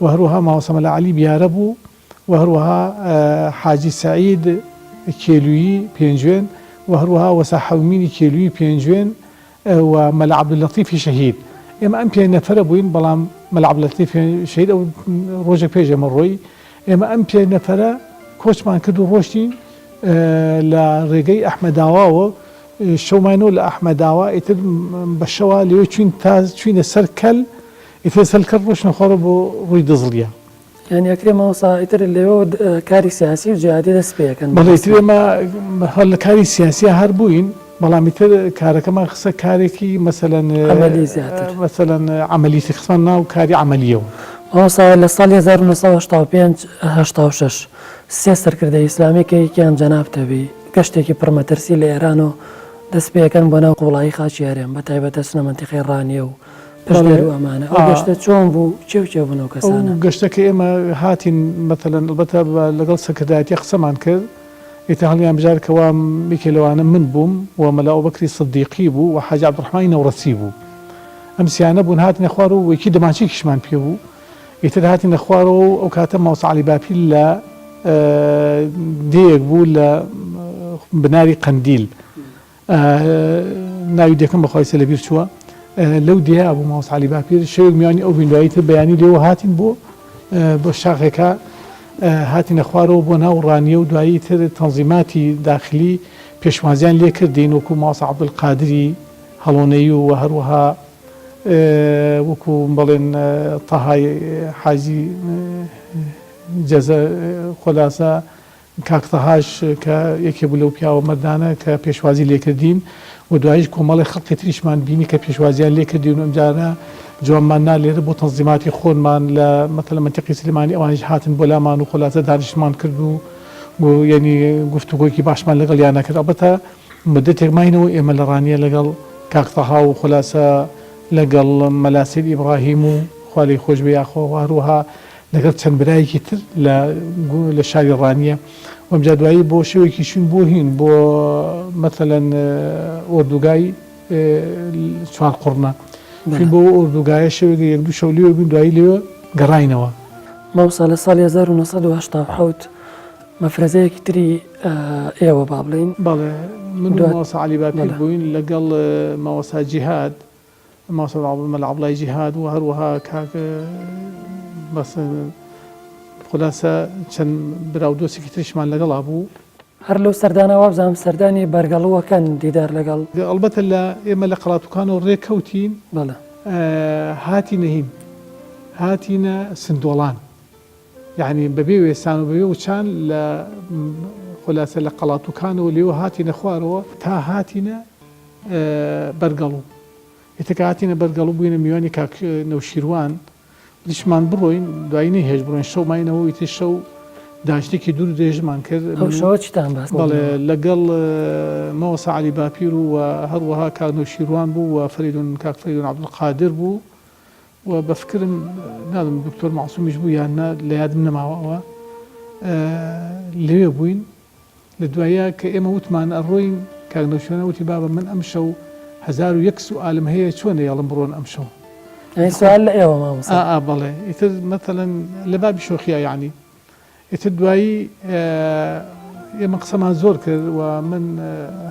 و هەروەها مامۆستا مەلا عەلی بیارە بوو و هەروەها حاجی سەعید کێلویی پێنجوێن و هەروەها وەسا حەومینی کێلویی پێنجوێن و مەلا عەبدوللەتیفی شەهید. ئێمە ئەم پێنج نەفەرە بووین، بەڵام مەلا عەبدوللەتیف شەهید ئەو ڕۆژێک پێش ئێمە ڕۆی. ئێمە ئەم پێنج نەفەرە کۆچمان کرد و ڕۆشتین لە ڕێگەی ئەحمەداواوە شەو ماینەوە لە ئەحمەداوا، ئیتر بە شەوا لەوێ چووین تا چووینە سەر کەل، ئیتر سەر کەل ڕۆشتینە خوارەوە بۆ ڕووی دزڵیە.
یانی ئەکرێ مامۆستا ئیتر لەوێوە کاری سیاسی و جیهادی دەست پێ ئەکەن
بەڵێ ئیتر ئێمە هەر لە کاری سیاسیا هەر بووین. بەڵام ئیتر کارەکەمان خستە کارێکی مەسەلەن
عەمەلی زیاتر.
مەسەلەن عەمەلی تر خستمان ناو کاری عەمەلیەوە.
مامۆستا لە ساڵی 1985 86 سێ سەرکردەی ئیسلامی کە یەکیان جەنابتە بی گەشتێکی پڕ مەترسی لە ئێران و دەست پێ ئەکەن بۆ ناو قوڵایی خاکی هەرێم بە تایبەت دەچنە مەنتیقەی ڕانیە و پشدەر و ئەمانە ئەو گەشتە چۆن بوو کێ و کێ بوون ئەو کەسانە؟
ئەو گەشتە کە ئێمە هاتین مەسەلەن ئەڵبەتە لەگەڵ سەرکردایەتی قسەمان کرد ئیتر هەڵیان بژارد کە وا یەکێ لەوانە من بووم و مەلا ئەوبەکری سدیقی بوو و حاجی عەبدوڕەحمانی نەوڕەسی بوو. ئەم سیانە بوون هاتینە خوارەوە و یەکی دەمانچەیەکیشمان پێ بوو. ئیتر هاتینە خوارەوە و ئەو کاتە مامۆستا عەلی باپیر لە دێیەک بوو لە بناری قەندیل. ناوی دێکەم بەخوای سێ لەبیر چووە. لەو دێیە بوو مامۆستا عەلی باپیر. شەوێک میوانی ئەو بووین دوایی تر بەیانی لێوە هاتین بۆ بۆ شاخێکا هاتینە خوارەوە بۆ ناو ڕانیە و دوایی تر تەنزیماتی داخلی پێشوازیان لێ کردین وەکو مامۆستا عەبدولقادری هەڵۆنەیی و هەروەها وەکو بەڵێن تەهای حاجی جەزە خۆلاسە کاک تەهاش کە یەکێ بوو لەو پیاوە مەردانە کە پێشوازی لێکردین و دواییش کۆمەڵێ خەڵکی تریشمان بینی کە پێشوازیان لێکردین و ئەمجارە جوابمان نا لێرە بۆ تەنزیماتی خۆنمان لە مەسەلەن مەنتیقی سلێمانی ئەوانیش هاتن بۆ لامان و خولاسە دانیشتمان کرد و یەنی گفتوگۆیەکی باشمان لەگەڵیانا کرد ئەڵبەتە مودەتێک ماینەوە ئێمە لە ڕانیە لەگەڵ کاک تەها و خولاسە لەگەڵ مەلا سەید ئیبڕاهیم و خوا لێی خۆش بێ یاخۆ هەروەها لەگەڵ چەند برایەکی تر لە لە شاری ڕانیە و ئەمجا دوایی بۆ شەوێکی چوین بۆ هین بۆ مەسەلەن ئۆردوگای چوارقوڕنە چوین بۆ ئۆردوگایە شەوێک یەک دوو شەو لێوێ بووین دوایی لێوێ گەڕاینەوە.
مامۆستا لە ساڵی 1987 مەفرەزەیەکی تری ئێوە با بڵێین.
بەڵێ من و مامۆستا عەلی باپیر بووین لەگەڵ مامۆستا جیهاد مامۆستا مەلا عەبدوڵای جیهاد و هەروەها کاک بەس خولاسە چەند برا و دۆستێکی تریشمان لەگەڵا بوو.
هەر لەو سەردانە وابزانم سەردانی بەرگەڵووەکەن دیدار لەگەڵ.
ئەڵبەتە لە ئێمە لە قەڵاتوکانەوە ڕێ کەوتین.
بەڵێ.
هاتینە هین هاتینە سندۆڵان یەعنی بەبێ وێسان و بەبێ وچان لە خولاسە لە قەڵاتوکانەوە لێوە هاتینە خوارەوە تا هاتینە بەرگەڵو ئیتر کە هاتینە بەرگەڵو بووینە میوانی کاک نەوشیروان وتیشمان بڕۆین دوایی نەیهێشت بڕۆین شەو ماینەوە ئیتر شەو دانیشتنێکی دوور و درێژمان کرد
ئەو شەوە چیتان باس
بەڵێ لەگەڵ مامۆستا عەلی باپیر و هەروەها کاک نەوشیروان بوو و فەریدون کاک فەریدون عەبدولقادر بوو و بە فکرم نازم دکتۆر مەعسومیش بوو یان نا لە یادم نەماوە ئەوە لەوێ بووین لە دواییا کە ئێمە وتمان ئەڕۆین، کاک نەوشیروان وتی بابە من ئەمشەو 1001 سوئالم هەیە چۆن ئەیەڵم بڕۆن ئەمشەو؟
یانی سوئال لە ئێوە مامۆستا؟
ئا ئا بەڵێ ئیتر مەسەلەن لە بابی شۆخیا یانی ئیتر دوایی ئێمە قسەمان زۆر کرد و من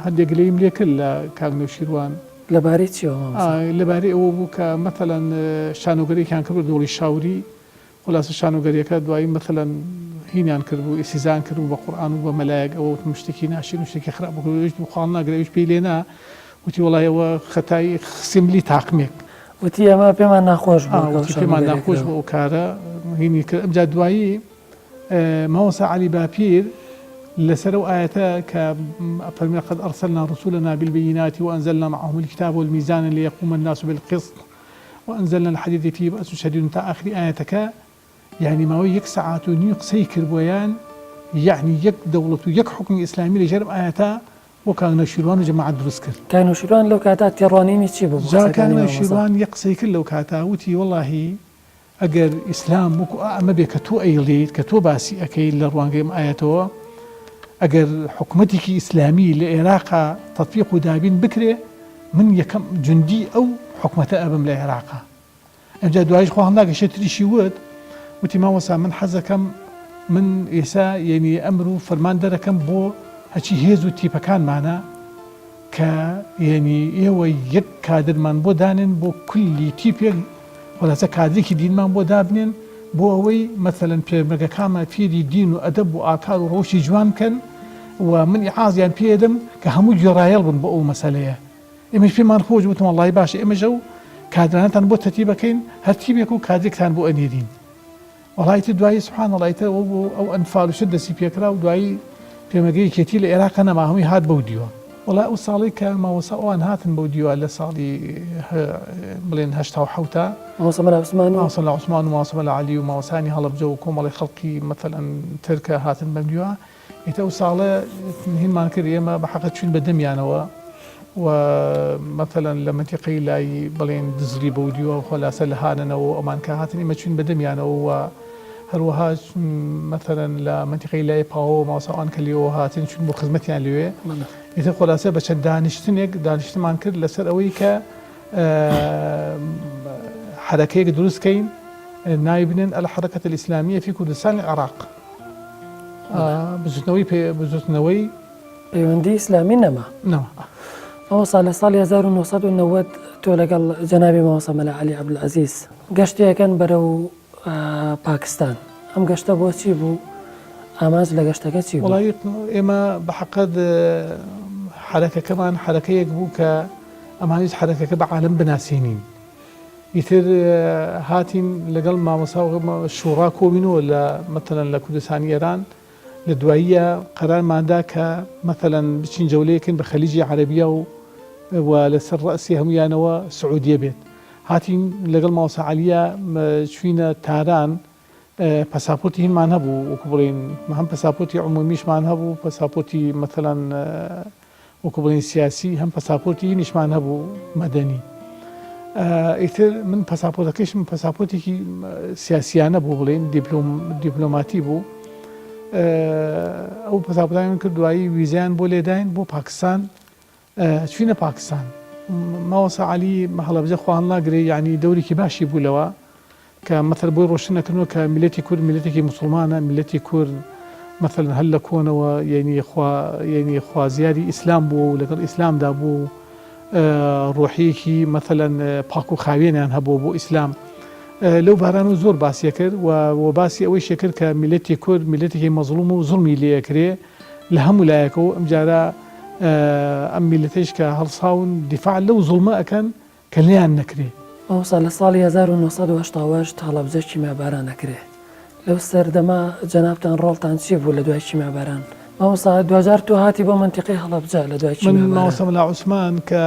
هەندێک گلەییم لێ کرد لە کاک نەوشیروان.
لەبارەی چیەوە مامۆستا؟
لەبارەی ئەوە بوو کە مەسەلەن شانۆگەریەکیان کرد بە دۆڵی شاوری خولاسە شانۆگەریەکە دوایی مەسەلەن هینیان کردبوو ئیستیزایان کردبوو بە قورئان و بە مەلایەک ئەوە وتم شتێکی ناشرین و شتێکی خراپ بوو ئەویش بوو خۆ هەڵناگرێ ئەویش پێی لێ نا وتی وەڵای ئەوە خەتای خستیە ملی تاقمێک.
وتی ئەمە پێمان ناخۆش بوو
ئا وتی پێمان ناخۆش بوو ئەو کارە هینی کرد ئەمجا دوایی مامۆستا عەلی باپیر لەسەر ئەو ئایەتە کە فەرمی لقد ارسلنا رسلنا بالبينات وانزلنا معهم الكتاب والميزان ليقوم الناس بالقسط وانزلنا الحدید فیه بأس شدید تا ئاخری ئایەتەکە یانی ماوەی یەک سەعات و نیو قسەی کرد بۆیان یەعنی یەک دەوڵەت و یەک حوکمی ئیسلامی لە ژێر ئەم ئایەتە بۆ کاک نەوشیروان و جەماعەت دروست کرد.
کاک نەوشیروان لەو کاتە تێڕوانینی چی بوو بۆ
جا کاک
قسەکانی مامۆستا؟
نەوشیروان یەک قسەی کرد لەو کاتە وتی وەڵاهی ئەگەر ئیسلام وەکو ئا ئەمە بێ کە تۆ ئەیڵێیت کە تۆ باسی ئەکەیت لە ڕوانگەی ئەم ئایەتەوە ئەگەر حکومەتێکی ئیسلامی لە ئێراقا تەتبیق و دابین بکرێ من یەکەم جوندی ئەو حکومەتە ئەبم لە عێراقا ئەمجا دوایش خوا هەڵناگە شێ تریشی وت وتی مامۆستا من حەزەکەم من ئێسا یەنی ئەمر و فەرمان دەرەکەم بۆ هەچی هێز و تیپەکانمانە کە یەنی ئێوە یەک کادرمان بۆ دانێن بۆ کولی تیپێک خولاسە کادرێکی دینمان بۆ دابنێن بۆ ئەوەی مەسەلەن پێشمەرگەکانمان فێری دین و ئەدەب و ئاکار و ڕەوشی جوان بکەن و من ئیعازیان پێ ئەدەم کە هەموو گوێڕایەڵ بن بۆ ئەو مەسەلەیە ئێمەش پێمان خۆش وتم وەڵڵاهی باشە ئێمەش ئەو کادرانەتان بۆ تەرتیب ئەکەین هەر تیمێک و کادرێکتان بۆ ئەنێرین وەڵا ئیتر دوایی سبحان اللە ئیتر ئەوە بوو ئەو ئەنفال و شت دەستی پێکرا و دوایی پێمەگە یەکێتی لە ئێراقە نەما هەمووی هات بەو دیوە. وەڵا ئەو ساڵەی کە مامۆستا ئەوان هاتن بەو دیوە لە ساڵی بڵێن 87 تا
مامۆستا مەلا عوسمان و
مامۆستا مەلا عوسمان و مامۆستا مەلا عەلی و مامۆستایانی هەڵەبجە و کۆمەڵی خەڵکی مەسەلەن تر کە هاتن بەم دیوە ئیتر ئەو ساڵە هینمان کرد ئێمە بە حەقە چوین بە دەمیانەوە و مەسەلەن لە مەنتیقەی لای بڵێن دزری بەو دیوە خۆلاسە لە هانەنەوە ئەمان کە هاتن ئێمە چوین بە دەمیانەوە و هەروەها مەسەلەن لە مەنتیقەی لای پاوەوە مامۆستا ئەوان کە لێوە هاتن چوین بۆ خزمەتیان لەوێ ئیتر خۆلاسە بە چەند دانیشتنێک دانیشتمان کرد لەسەر ئەوەی کە حەرەکەیەک دروست کەین ناوی بنێن الحرکة الاسلامیە فی کوردستان العراق بزوتنەوەی بزوتنەوەی
پەیوەندی ئیسلامی نەما
نەما.
مامۆستا لە ساڵی 1990 تۆ لەگەڵ جەنابی مامۆستا مەلا عەلی عەبدولعەزیز گەشتێکەن بەرەو پاکستان ئەم گەشتە بۆ چی بوو ئامانج لە گەشتەکە چی بوو؟
وەڵایی ئێمە بە حەقەت حەرەکەکەمان حەرەکەیەک بوو کە ئەمانویست حەرەکەکە بە عالەم بناسێنین ئیتر هاتین لەگەڵ مامۆستا و شوڕا کۆبینەوە لە مەتەلەن لە کوردستانی ئێران لە دواییە قەرارماندا کە مەتەلەن بچین جەولەیەکن بە خەلیجی عەرەبیە و و لەسەر ڕەسی هەمویانەوە سعودیە بێت هاتین لەگەڵ مامۆستا عەلیە چوینە تاران پەساپۆرتی هینمان هەبوو وەکو بڵێین هەم پەساپۆرتی عمومیشمان هەبوو پەساپۆرتی مەتەلەن وەکو بڵێین سیاسی هەم پەساپۆرتی هینیشمان هەبوو مەدەنی ئیتر من پەساپۆرتەکەشم پەساپۆرتێکی سیاسیانە بوو بڵێن دیپلۆم دیپلۆماتی بوو ئەو پەساپۆرتانیان کرد دوایی ویزیان بۆ لێداین بۆ پاکستان چوینە پاکستان مامۆستا عەلی هەڵەبجە خوا هەڵناگرێ یانی دەورێکی باشی بوو لەوە کە مەسەل بۆی ڕۆشن ئەکردنەوە کە میللەتی کورد میللەتێکی موسڵمانە میللەتی کورد مەسەلەن هەر لە کۆنەوە یعنی خوا یعنی خوازیاری ئیسلام بووە و لەگەڵ ئیسلامدا بووە و ڕۆحیەکی مەسەلەن پاک و خاوێنیان هەبووە بۆ ئیسلام لەو بارانەوە زۆر باسی کرد و باسی ئەوەیشی کرد کە میللەتی کورد میللەتێکی مەزڵوم و زوڵمی لێ ئەکرێ لە هەموو لایەکەوە ئەمجارە ئەم میللەتەیش کە هەڵساون دیفاع لەو زوڵمە ئەکەن کە لێیان نەکرێ.
مامۆستا لە ساڵی 1988 هەڵەبجە کیمیاباران ئەکرێ لەو سەردەمە جەنابتان ڕۆڵتان چی بوو لە دوای کیمیاباران؟ مامۆستا دواجار تۆ هاتی بۆ مەنتیقەی هەڵەبجە لە دوای
من
کیمیاباران.
مامۆستا مەلا عوسمان کە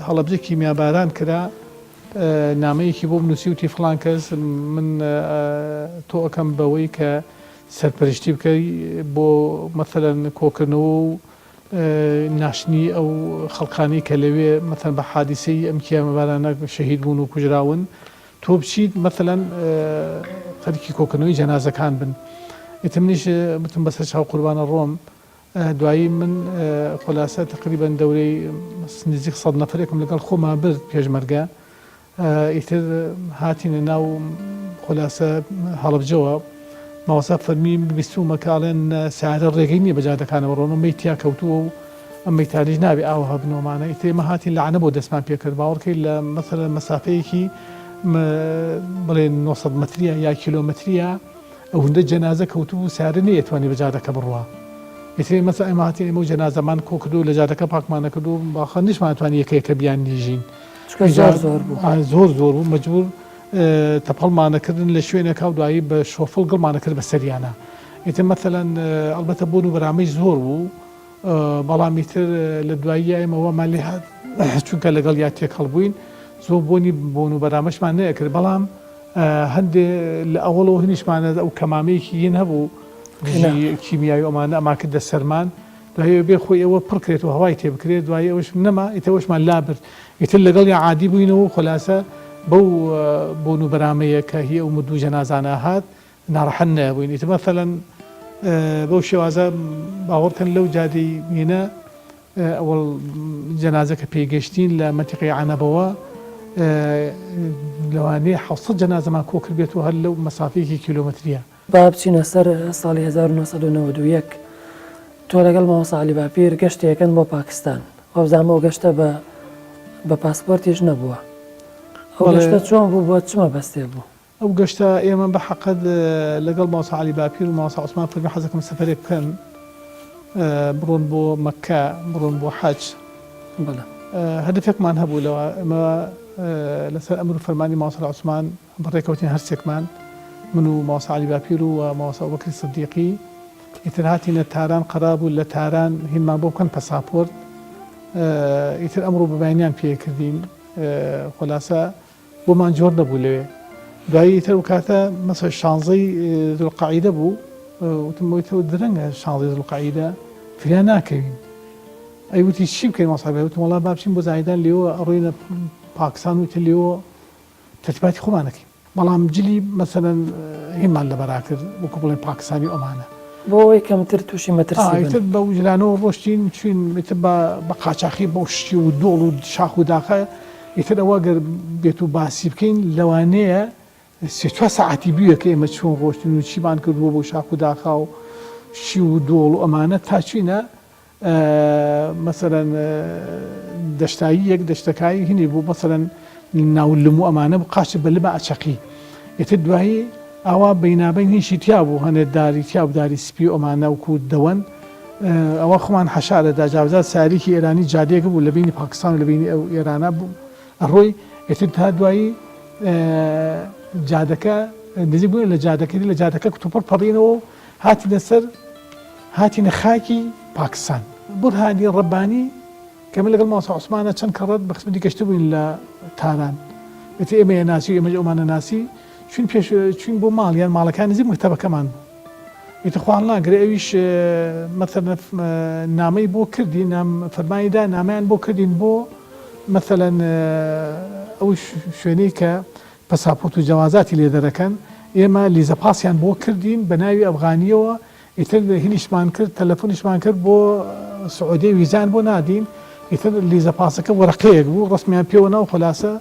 هەڵەبجە کیمیاباران کرا نامەیەکی بۆم نووسی وتی فڵان کەس من تۆ ئەکەم بەوەی کە سەرپەرشتی بکەی بۆ مەسەلەن کۆکردنەوە و ناشتنی ئەو خەڵکانەی کە لەوێ مەسەلەن بە حادیسەی ئەم کیامەبارانە شەهید بوون و کوژراون تۆ بچیت مەسەلەن خەریکی کۆکردنەوەی جەنازەکان بن ئیتر منیش وتم بەسەر چاو قوربانە ڕۆم دوایی من خولاسە تقریبا دەورەی نزیک سەد نەفرێکم لەگەڵ خۆما برد پێشمەرگە ئیتر هاتینە ناو خولاسە هەڵەبجەوە مامۆستا فەرمی بیستومە کە ئەڵێن سیارە ڕێگەی نییە بە جادەکانەوە ڕۆن و مەی تیا کەوتووە و ئەم مەیتانیش نابێ ئاوا هەبن و ئەمانە ئیتر ئێمە هاتین لە عەنەبەوە دەستمان پێ کرد باوەڕکەی لە مەسەلەن مەسافەیەکی بڵێن 900 مەتریە یا کیلۆمەتریە ئەوەندە جەنازە کەوتبوو سیارە نەیەتوانی بە جادەکە بڕوا ئیتر ئێمە ئێمە هاتین ئێمە و جەنازەمان کۆ کردو لە جادەکە پاکمان نەکرد و باخە نیشمان توانی یەکە یەکە بیان نیژین
چونکە زۆر زۆر بوو.
زۆر زۆر بوو مەجبور تەپەڵمانەکردن لە شوێنێکا و دوایی بە شۆفڵ گڵمانەکرد بە سەریانە ئیتر مەسەلەن ئەڵبەتە بۆن و بەرامەی زۆر بوو بەڵام ئیتر لە دواییە ئێمە وامان لێ هات چونکە لەگەڵ یا تێکەڵ بووین زۆر بۆنی بۆن و بەرامەشمان نەکرد بەڵام هەندێ لە ئەوەڵەوە هەنیشمانە ئەو کەمامەیەکی ین هەبوو دژی کیمیاوی ئەمانە ئەماکردە سەرمان دوای ئەوە بێ خۆی ئەوە پڕ کرێت و هەوای تێ بکرێت دوای ئەوەش نەما ئیتر ئەوەشمان لابرد ئیتر لەگەڵیا عادی بووینەوە و خولاسە بەو بۆن و بەرامەیە کە هی ئەو مردوو جەنازانە هات ناڕەحەت نەبووین ئیتر مەسەلەن بەو شێوازە باوەڕکەن لەو جادەی مینە ئەوەڵ جەنازە کە پێی گەشتین لە مەنتیقەی عەنەبەوە لەوانەیە 700 جەنازەمان کۆ کردبێت و هەر لەو مەسافەیەکی کیلۆمەتریە.
با بچینە سەر ساڵی 1991 تۆ لەگەڵ مامۆستا عەلی باپیر گەشتێکن بۆ پاکستان وابزانم ئەو گەشتە بە بە پاسپۆرتیش نەبووە ئەو گەشتە چۆن بوو بۆ چ مەبەستێ بوو؟
ئەو گەشتە ئێمە بە حەقت لەگەڵ مامۆستا عەلی باپیر و مامۆستا عوسمان فەرمی حەزەکەم سەفەرێک بکەن بڕۆن بۆ مەککە بڕۆن بۆ حەج
بەڵێ
هەدەفێکمان هەبوو لەوە ئێمە لەسەر ئەمر و فەرمانی مامۆستا عوسمان بەڕێکەوتین هەرسێکمان، من و مامۆستا عەلی باپیر و مامۆستا ئەبوبەکری سدیقی، ئیتر هاتینە تاران قەرار بوو لە تاران هینمان بۆ بکەن پەساپۆرت. ئیتر ئەمڕۆ بە بەیانیان پێ کردین خۆلاسە بۆمان جۆر نەبوو لەوێ دوایی ئیتر ئەو کاتە مەسە شانزەی زولقەعیدە بوو وتم بۆی تۆ درەنگە شانزەی زولقەعیدە فریا ناکەوین ئەی وتی چی بکەین مامۆستا وتم وەڵا با بچین بۆ زاهیدان لێوە ئەڕۆینە پاکستان و ئیتر لێوە تەرتیباتی خۆمان ئەکەین. بەڵام جلی مەسەلەن هینمان لەبەرا کرد وەکو بڵێن پاکستانی و ئەمانە.
بۆ ئەوەی کەمتر تووشی مەترسی بن.
ئیتر بەو جلانەوە ڕۆشتین چوین ئیتر بە بە قاچاخی بەو شتی و دۆڵ و شاخ و داخە ئیتر ئەوە گەر بێتو باسی بکەین لەوانەیە سێ چوار سەعاتی بوێ کە ئێمە چۆن ڕۆشتین و چیمان کردووە بەو شاخ و داخا و شیو و دۆڵ و ئەمانە تا چوینە مەسەلەن دەشتاییەک دەشتەکایی هینی بوو مەسەلەن ناو لم و ئەمانە بوو قاچت بە لما ئەچەقی ئیتر دوایی ئاوا بەینابەین هینشی تیا بوو هەنێ داری تیا بوو داری سپی و ئەمانە وەکوو دەوەن ئەوە خۆمان حەشارە دا جاوجار ساریکی ئێرانی جادەیەک بوو لە بینی پاکستان و لە بینی ئەو ئێرانە بوو ئەڕۆی ئیتر تا دوایی جادەکە نزیک بووین لە جادەکە لە جادەکە کتوپڕ پەڕینەوە و هاتینە سەر هاتینە خاکی پاکستان. بورهانی ڕەبانی کە من لەگەڵ مامۆستا عوسمانە چەند کەڕەت بە خزمەتی گەشتبووین لە تاران ئیتر ئێمەی ناسی و ئێمەش ئەومان نەناسی چوین پێش چوین بۆ ماڵیان ماڵەکان نزیک مەکتەبەکەمان بوو ئیتر خوا هەڵناگرێ ئەویش مەسەلەن نامەی بۆ کردین نام فەرمانی دا نامەیان بۆ کردین بۆ مەسەلەن ئەو شوێنەی کە پەساپۆرت و جەوازاتی لێ دەرەکەن، ئێمە لیزە پاسیان بۆ کردین بە ناوی ئەفغانیەوە، ئیتر هینیشمان کرد تەلەفۆنیشمان کرد بۆ سعودیە ویزایان بۆ نادین، ئیتر لیزە پاسەکە وەرەقەیەک بوو ڕەسمیان پێوە نا و خولاسە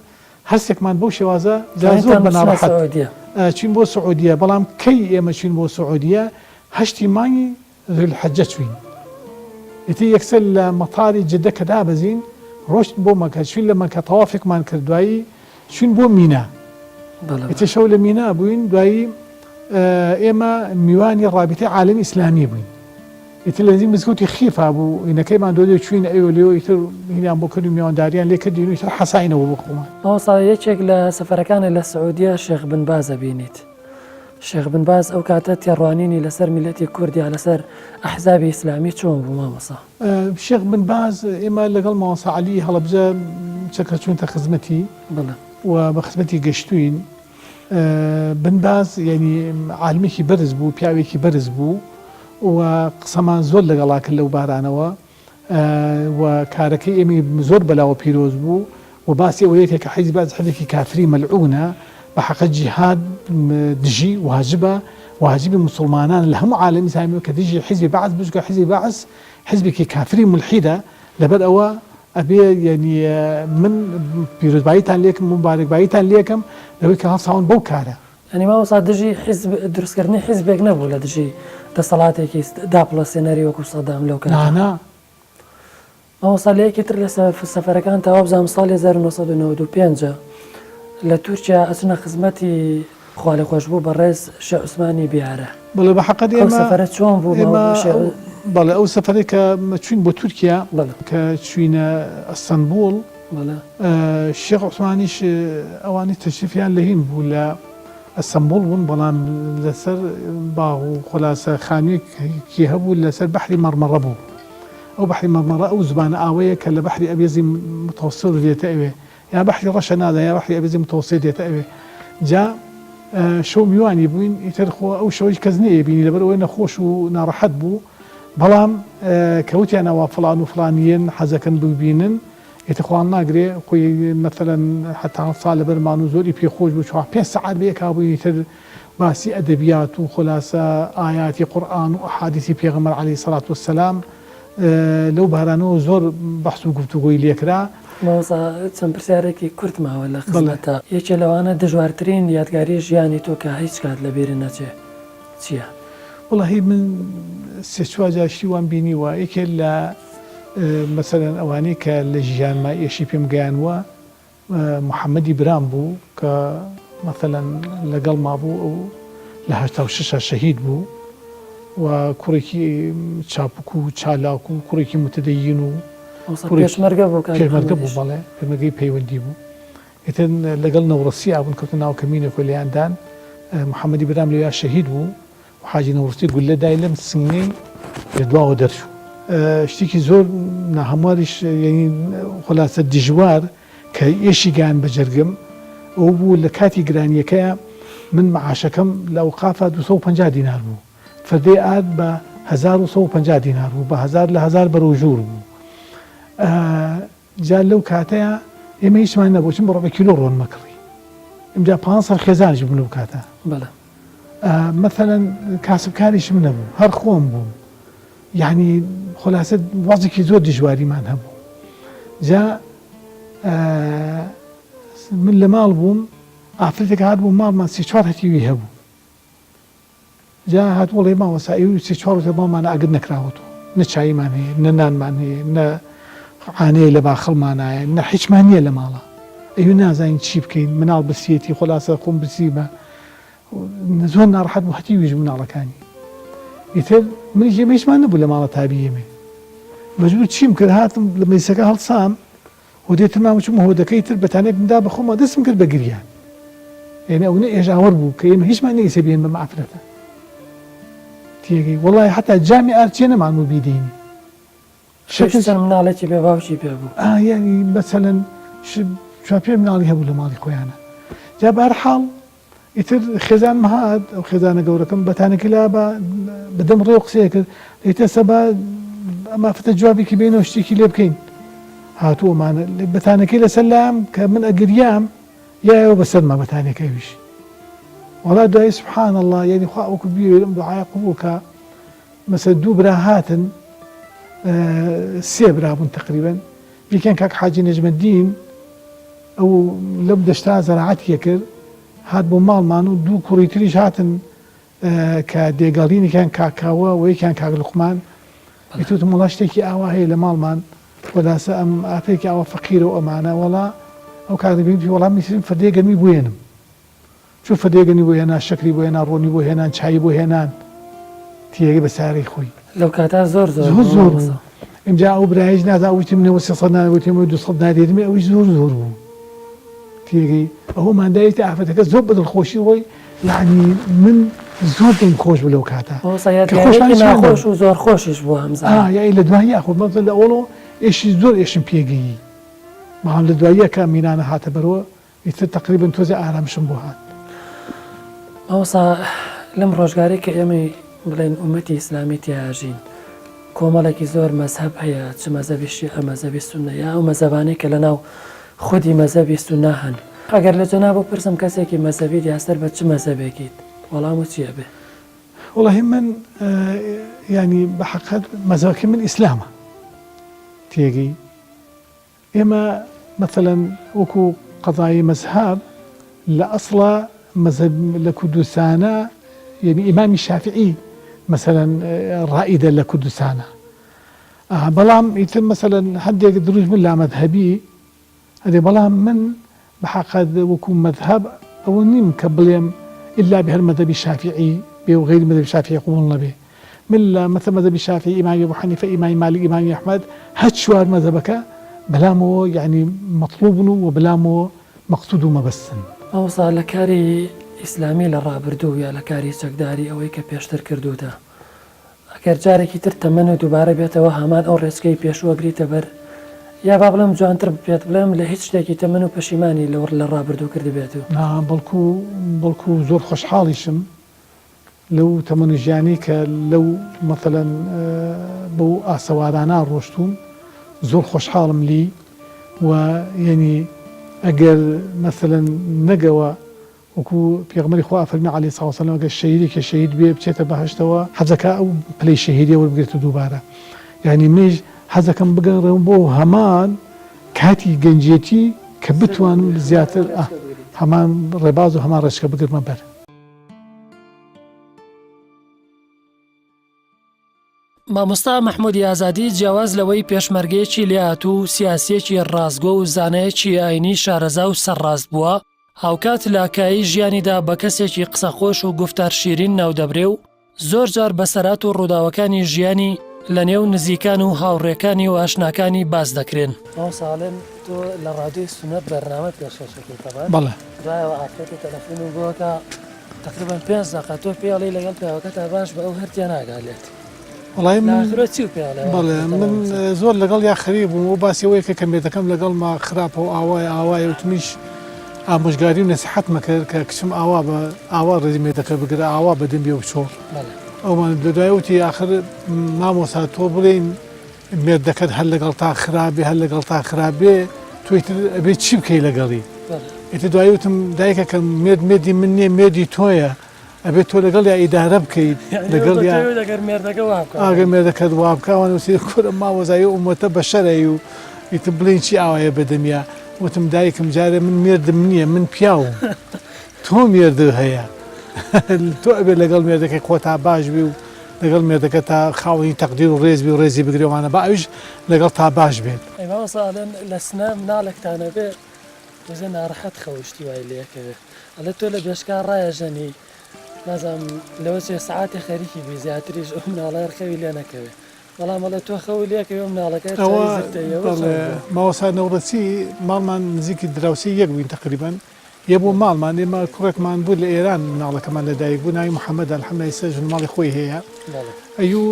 هەرسێکمان بەو شێوازە جا زۆر
توانیتان
بە
بچنە
ناڕەحەت
سعودیە؟
چوین بۆ سعودیە، بەڵام کەی ئێمە چوین بۆ سعودیە هەشتی مانگی ذو الحجە چوین ئیتر یەکسەر لە مەتاری جدە کە دابەزین ڕۆشتین بۆ مەکە چوین لە مەکە تەوافێکمان کرد دوایی چوین بۆ مینا ئیتر شەو لە مینا بووین دوایی ئێمە میوانی ڕابیتەی عالەمی ئیسلامی بووین ئیتر لە نزیک مزگەوتی خیفا بوو هینەکەیمان دۆدێ چوین ئەوێ لێوە ئیتر هینیان بۆ کردین میوانداریان لێ کردین و ئیتر حەساینەوە بۆ خۆمان.
مامۆستا یەکێک لە سەفەرەکانت لە سعودیە شێخ بن باز ئەبینیت شێخ بن باز ئەو کاتە تێڕوانینی لەسەر میللەتی کورد یا لەسەر ئەحزابی ئیسلامی چۆن بوو مامۆستا؟
شێخ بن باز ئێمە لەگەڵ مامۆستا عەلی هەڵەبجە چەکە چووینتە خزمەتی
بەڵێ.
و بە خزمەتی گەشتووین. بن باز یانی عالمێکی بەرز بوو، پیاوێکی بەرز بوو و قسەمان زۆر لەگەڵا کرد لەو بارانەوە. و کارەکەی ئێمەی زۆر بەلاوە پیرۆز بوو و باسی ئەوەی کرد کە حیزبی بەعس حیزبێکی کافری مەلعونە بە حەقە جیهاد دژی واجبە واجبی موسڵمانان لە هەموو عالەمی ئیسلامی کە دژی حیزبی بەعس بن چونکە حیزبی بەعس حیزبێکی کافری مولحیدە لەبەر ئەوە ئەبێ یەنی من پیرۆزباییتان لێکم موبارەکباییتان لێکەم لەوەی کە هەڵساون بەو کارە.
یانی مامۆستا دژی حیزب دروستکردنی حیزبێک نەبوو لە دژی دەسەڵاتێکی داپڵۆسێنەری وەکو سەدام لەو کاتە؟
نا نا.
مامۆستا لە یەکی تر لە سەفەرەکان تا وابزانم ساڵی 1995 لە تورکیا ئەچنە خزمەتی خوالێخۆشبوو بەڕێز شێخ عوسمانی بیارە.
بەڵێ بە حەقت
ئەو
ئێمە
سەفەرە چۆن بوو
ئێمە
مامۆستا شێخ؟
بەڵێ ئەو سەفەرەی کە چوین بۆ تورکیا
بەڵێ.
کە چوینە ئەستەنبوڵ
بەڵێ.
شێخ عوسمانیش ئەوانی تەشریفیان لە هین بوو لە ئەستەنبوڵ بوون بەڵام لەسەر باغ و خولاسە خانوویەکی هەبوو لەسەر بەحری مەڕمەڕە بوو ئەو بەحری مەڕمەڕە ئەو زبانە ئاوەیە کە لە بەحری ئەبیەزی متەوسط دێتە ئەوێ یا بەحری ڕەشە نازانم یا بەحری ئەبیەزی متەوسط دێتە ئەوێ جا شەو میوانی بووین ئیتر خۆ ئەو شەوەیش کەس نەیەبینی لەبەر ئەوەی نەخۆش و ناڕەحەت بوو بەڵام کە وتیان ئەوە فڵان و فڵان یەن حەزەکەن ببینن ئیتر خوا هەڵناگرێ خۆی مەسەلەن هەتا هەڵسا لەبەرمان و زۆری پێ خۆش بوو چوار پێنج سەعات بەیەکا بووین ئیتر باسی ئەدەبیات و خولاسە ئایاتی قورئان و ئەحادیسی پێغەمبەر عەلەیهی سەڵات وەسەلام لەو بارانەوە زۆر بەحس و گفتوگۆی لێکرا.
مامۆستا چەند پرسیارێکی کورت ماوە لە
بەڵێ.
خزمەتتا، یەکێ لەوانە دژوارترین یادگاری ژیانی تۆ کە هیچ کات لەبیرت نەچێ چیە؟
وەڵاهی من سێ چوار جار شتی وام بینیوە یەکێ لە مەسەلەن ئەوانەی کە لە ژیانما ئێشی پێم گەیانوە محەمەدی برام بوو کە مەسەلەن لەگەڵما بوو ئەو لە 86 شەهید بوو و کوڕێکی چاپک و چالاک و کوڕێکی متدەین و
پێشمەرگە بوو
پێشمەرگە بوو بەڵێ پێشمەرگەی پەیوەندی بوو ئیتر لەگەڵ نەوڕەسی ئابوون کەوتنە ناو کەمینێک و لێیان دان محەمەدی برام لەویا شەهید بوو و حاجی نەوڕەسی گوللە دای لەم سنگەی لە دواوە دەرچوو. شتێکی زۆر ناهەمواریش یعنی خولاسە دژوار کە ئێشی گەیاند بە جەرگم ئەوە بوو لە کاتی گرانیەکەیا من مەعاشەکەم لە ئەوقافا 250 دینار بوو فردەی ئارد بە 1150 دینار بوو بە هەزار لە هەزار بەرەو ژوور بوو جا لەو کاتەیا ئێمە هیچمان نەبوو چون بە ڕۆبە کیلۆ ڕۆن مەکڕی ئمجا 500 خێزانیش بووم لەو کاتە
بەڵێ
مەسەلەن کاسبکاریشم نەبوو هەر خۆم بووم یعنی خولاسە وەزێکی زۆر دژواریمان هەبوو جا من لە ماڵ بووم ئافرەتێک هات بوو ماڵمان سێ چوار هەتیوی هەبوو جا هات وەڵێ مامۆستا ئێوە سێ چوار ڕۆژە ماڵمان ئاگر نەکراوەتەوە نە چاییمان هەیە نە نانمان هەیە نە عانەیە لە باخڵمانایە نە هیچمان نییە لە ماڵە ئەیوە نازانین چی بکەین مناڵ برسیەتی خۆلاسە خۆم برسیمە زۆر ناڕەحەت بوو هەتیویش مناڵەکانی ئیتر منیش ئێمە هیچمان نەبوو لە ماڵە تابی ئێمە مەجبور چیم کرد هاتم لە مەیسەکە هەڵسام هۆدەی ترمان وچم هۆدەکەی تر بەتانێکم دا بەخۆما دەستم کرد بە گریان یعنی ئەونە ئێژاوەر بوو کە ئێمە هیچمان نەیسە بێن بەم ئافرەتە تێگەی وەڵای حتا جامی ئارچێ نەمان بوو بیدەینی
شەکر چەند مناڵێکی بێ باوکی پێ بوو
ئا یعنی مەسەلەن چوار پێنج مناڵی هەبوو لە ماڵی خۆیانە جا بەهەرحاڵ ئیتر خێزانم هات ئەو خێزانە گەورەکەم بەتانەکەی لا بە بەدەم ڕێو قسەیە کرد ئیتر سەبا ئەم ئافرەتە جوابێکی بێنەوە شتێکی لێ بکەین هاتوو ئەمانە بەتانەکەی لەسەر لام کە من ئەگریام یایەوە بەسەرما بەتانەکە ئەویش وەڵا دوایی سبحان الله یعنی خوا وەکو بیەوێت ئەم دوعایە قبوڵ کا مەسەلەن دوو برا هاتن سێ برا بوون تەقریبەن یەکیان کاک حاجی نەجمەدین ئەو لەم دەشتا زەراعەتی کرد هات بۆ ماڵمان و دوو کوڕی تریش هاتن کە دێگەڵینێکیان کاکاوە و یەکیان کاک لوقمان ئیتوتم وڵا شتێکی ئاوا هەیە لە ماڵمان وەلاسە ئەم ئافێکی ئاوا فەقیرە و ئەمانە وەڵا ئەو کاک دەبین پێ وەڵام میسرم فردەیە گەرمی بوێنم چوو فدیە گەنی بۆ هێنا شەکری بۆ هێنا ڕۆنی بۆ هێنان چایی بۆ هێنان تیەگە بە سارەی خۆی.
لەو کاتە زۆر زۆر
زۆر زۆر بوو ئینجا ئەو برایەش نازانم ئەو وتی منەوە 300 نان وتی من 200 نان دێنمێ ئەویش زۆر زۆر بوو تێگەی ئەومان دایتە ئافرەتەکە زۆر بە دڵخۆشی ڕۆی یعنی من زۆر دڵم خۆش بوو لەو کاتە
مامۆستا کە خۆشمان یادگارێکی
هیچمان
ناخۆش و زۆر خۆشیش بوو هەمزە
ئا یعنی لە دوایی ئاخۆ مەزن لە ئەوڵۆ ئێشی زۆر ئێشم پێگەیی بەڵام لە دواییە کە مینانە هاتە بەرەوە ئیتر تەقریبەن تۆزێ ئارامشم بۆ هات.
مامۆستا لەم ڕۆژگارەی کە ئێمەی بڵێن ئومەتی ئیسلامی تیا ئەژین کۆمەڵێکی زۆر مەزهەب هەیە چ مەزهەبی شیعە مەزهەبی سوننە یا ئەو مەزهەبانەی کە لەناو خودی مەزهەبی سوننە هەن ئەگەر لە جەنابت پرسم کەسێکی مەزهەبیت یا سەر بە چ مەزهەبێکیت وەڵامت چی ئەبێ؟
وەڵاهی من یانی بە حەقەت مەزهەبەکەی من ئیسلامە تێگەی ئێمە مەسەلەن وەکو قەزای مەزهەب لە ئەسڵا مەزهەب لە کوردستانا یەنی ئیمامی شافعی مەسەلەن ڕائیدە لە کوردستانا بەڵام ئیتر مەسەلەن هەندێک دروست بوون لامەزهەبی ئەدێ بەڵام من بە حەقەت وەکو مەزهەب ئەوە نیم کە بڵێم ئیلا بێ هەر مەزهەبی شافیعی بێ و غەیری مەزهەبی شافیعی قبوڵ نەبێ من لە مەسە مەزهەبی شافیعی ئیمامی ئەبو حەنیفە ئیمامی مالک ئیمامی ئەحمەد هەر چوار مەزهەبەکە بەلامەوە یەعنی مەتڵوبن و بەلامەوە مەقسود و مەبەستن.
مامۆستا لە کاری ئیسلامی لە ڕابردوو یا لە کاری چەکداری ئەوەی کە پێشتر کردووتە ئەگەر جارێکی تر تەمەنت دووبارە بێتەوە هەمان ئەو ڕێچکەی پێشوو ئەگریتە بەر یا با بڵێم جوانتر پێت بڵێم لە هیچ شتێکی تەمەن و پەشیمانی لەو لە ڕابردوو کردبێت و.
نا بەڵکو بەڵکو زۆر خۆشحاڵیشم لەو تەمەن و ژیانەی کە لەو مەسەلەن بەو ئاسەوارانە ڕۆشتووم زۆر خۆشحاڵم لێی و یەنی ئەگەر مەسەلەن نەگەوە وەکو پێغەمبەری خوا ئەفەرموێ علیە سڵاو وسلام ئەگەر شەهیدێکێ شەهید بێ بچێتە بەهەشتەوە حەزەکا ئەو پلەی شەهیدیە وەربگرێتەوە دووبارە یانی منیش حەزەکەم بگەڕێم بۆ هەمان کاتی گەنجێتی کە بتوانم زیاتر هەمان ڕێباز و هەمان ڕێچکە بگرمە بەر.
مامۆستا مەحمودی ئازادی جیاواز لەوەی پێشمەرگەیەکی لێهاتوو و سیاسییەکی ڕاستگۆ و زانایەکی ئاینی شارەزا و سەرڕاست بووە، هاوکات لە کایەی ژیانیدا بە کەسێکی قسەخۆش و گوفتار شیرین ناودەبرێ و زۆر جار بەسەرات و ڕووداوەکانی ژیانی لە نێو نزیکان و هاوڕێکانی و ئاشناکانی باس دەکرێن. مامۆستا ئەڵێن تۆ لە ڕادیۆی سوننەت بەرنامە پێشکەش ئەکەی تەبعەن
بەڵێ.
دوایەوە ئافرەتێ تەلەفونم بۆ ئەکا تەقریبەن پێنج دەقە تۆ پێی ئەڵێی لەگەڵ پیاوەکەتا باش بە ئەو هەر تێناگا لێت.
وەڵای من
ئاخرۆ چی و پێ ئەڵێ
بەڵێ من زۆر لەگەڵ یا خەریک بووم و باسی ئەوەی کە کە مێردەکەم لەگەڵما خراپە و ئاوایە ئاوایە وتمیش ئامۆژگاری و نەسیحەتمە کرد کە کچم ئاوا بە ئاوا ڕێزی مێردەکە بگرە ئاوا بە دەم بێ و بچۆ ئەومان لە دوای وتی ئاخر مامۆستا تۆ بڵێین مێردەکەت هەر لەگەڵ تا خراپ بێ هەر لەگەڵ تا خراپ بێ تۆ ئیتر ئەبێ چی بکەی لەگەڵی ئیتر دوایی وتم دایکەکەم مێرد مێردی من نییە مێردی تۆیە ئەبێ تۆ لەگەڵیا ئیدارە بکەیت لەگەڵیا
ئەگەر مێردەکە وا بکا
ئاگەر مێردەکەت وا بکا وان وتی کورە مامۆزای ئومەتە بەشەرەی و ئیتر بڵێین چی ئاوایە بەدەمیا وتم دایکم جارێ من مێردم نییە من پیاوم تۆ مێردت هەیە تۆ ئەبێ لەگەڵ مێردەکەی خۆتا باش بی و لەگەڵ مێردەکە تا خاوەنی تەقدیر و ڕێز بی و ڕێزی بگری وانە با ئەویش لەگەڵ تا باش بێت.
ئەی مامۆستا ئەڵێن لە سنە مناڵێکتان ئەبێ تۆزێ ناڕەحەت خەو شتی وای لێ ئەکەوێ ئەڵێ تۆ لە بێشکار ڕایەژەنی نازانم لەوە چێ سەعاتێ خەریکی بی زیاتریش ئەو مناڵە هەر خەوی لێ نەکەوێ بەڵام ئەڵێ تۆ خەوی لێ ئەکەوێ ئەو مناڵەکە هەر
ئەوە
چاوی زرتەیە ئەوە
بەڵێ
چۆن بووە؟
مامۆستا نەوڕەسی ماڵمان نزیکی دراوسێی یەک بووین تەقریبەن یە بۆ ماڵمان ئێمە کوڕێکمان بوو لە ئێران مناڵەکەمان لە دایک بوو ناوی محەمەدە الحمدللە ئیستا ژن و ماڵی خۆی هەیە ئەیوو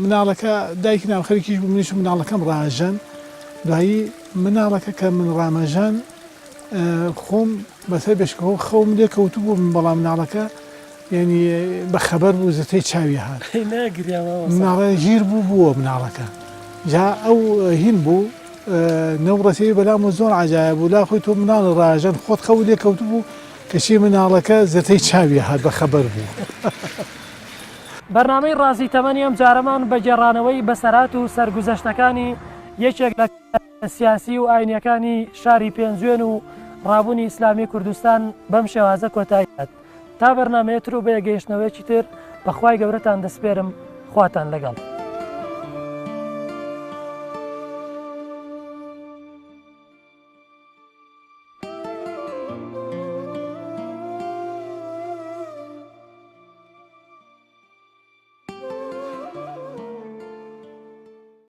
مناڵەکە دایکی ناو خەریکیش بوو منیش مناڵەکەم ڕاژەن دوایی مناڵەکە کە من ڕامەژان خۆم بەسەر بێشکەوە خەوم لێ کەوتبوو بەڵام مناڵەکە یعنی بە خەبەر بوو زرتەی چاوی هات مناڵە ژیر بوو بووە مناڵەکە جا ئەو هین بوو نەوڕەسی بەلام و زۆر عجایە بوو لا خۆی تۆ مناڵ ڕاژەن خۆت خەو لێ کەوتبوو کەچی مناڵەکە زرتەی چاوی هات بە خەبەر بوو.
بەرنامەی ڕازی تەمەنی ئەمجارەمان بە گێڕانەوەی بەسەرهات و سەرگوزەشتەکانی یەکێک لە سیاسی و ئاینیەکانی شاری پێنجوێن و ڕابوونی ئیسلامی کوردستان بەم شێوازە کۆتایی هات. تا بەرنامەیە تر و بەیەک گەیشتنەوەیەکی تر بە خوای گەورەتان دەسپێرم خواتان لەگەڵ.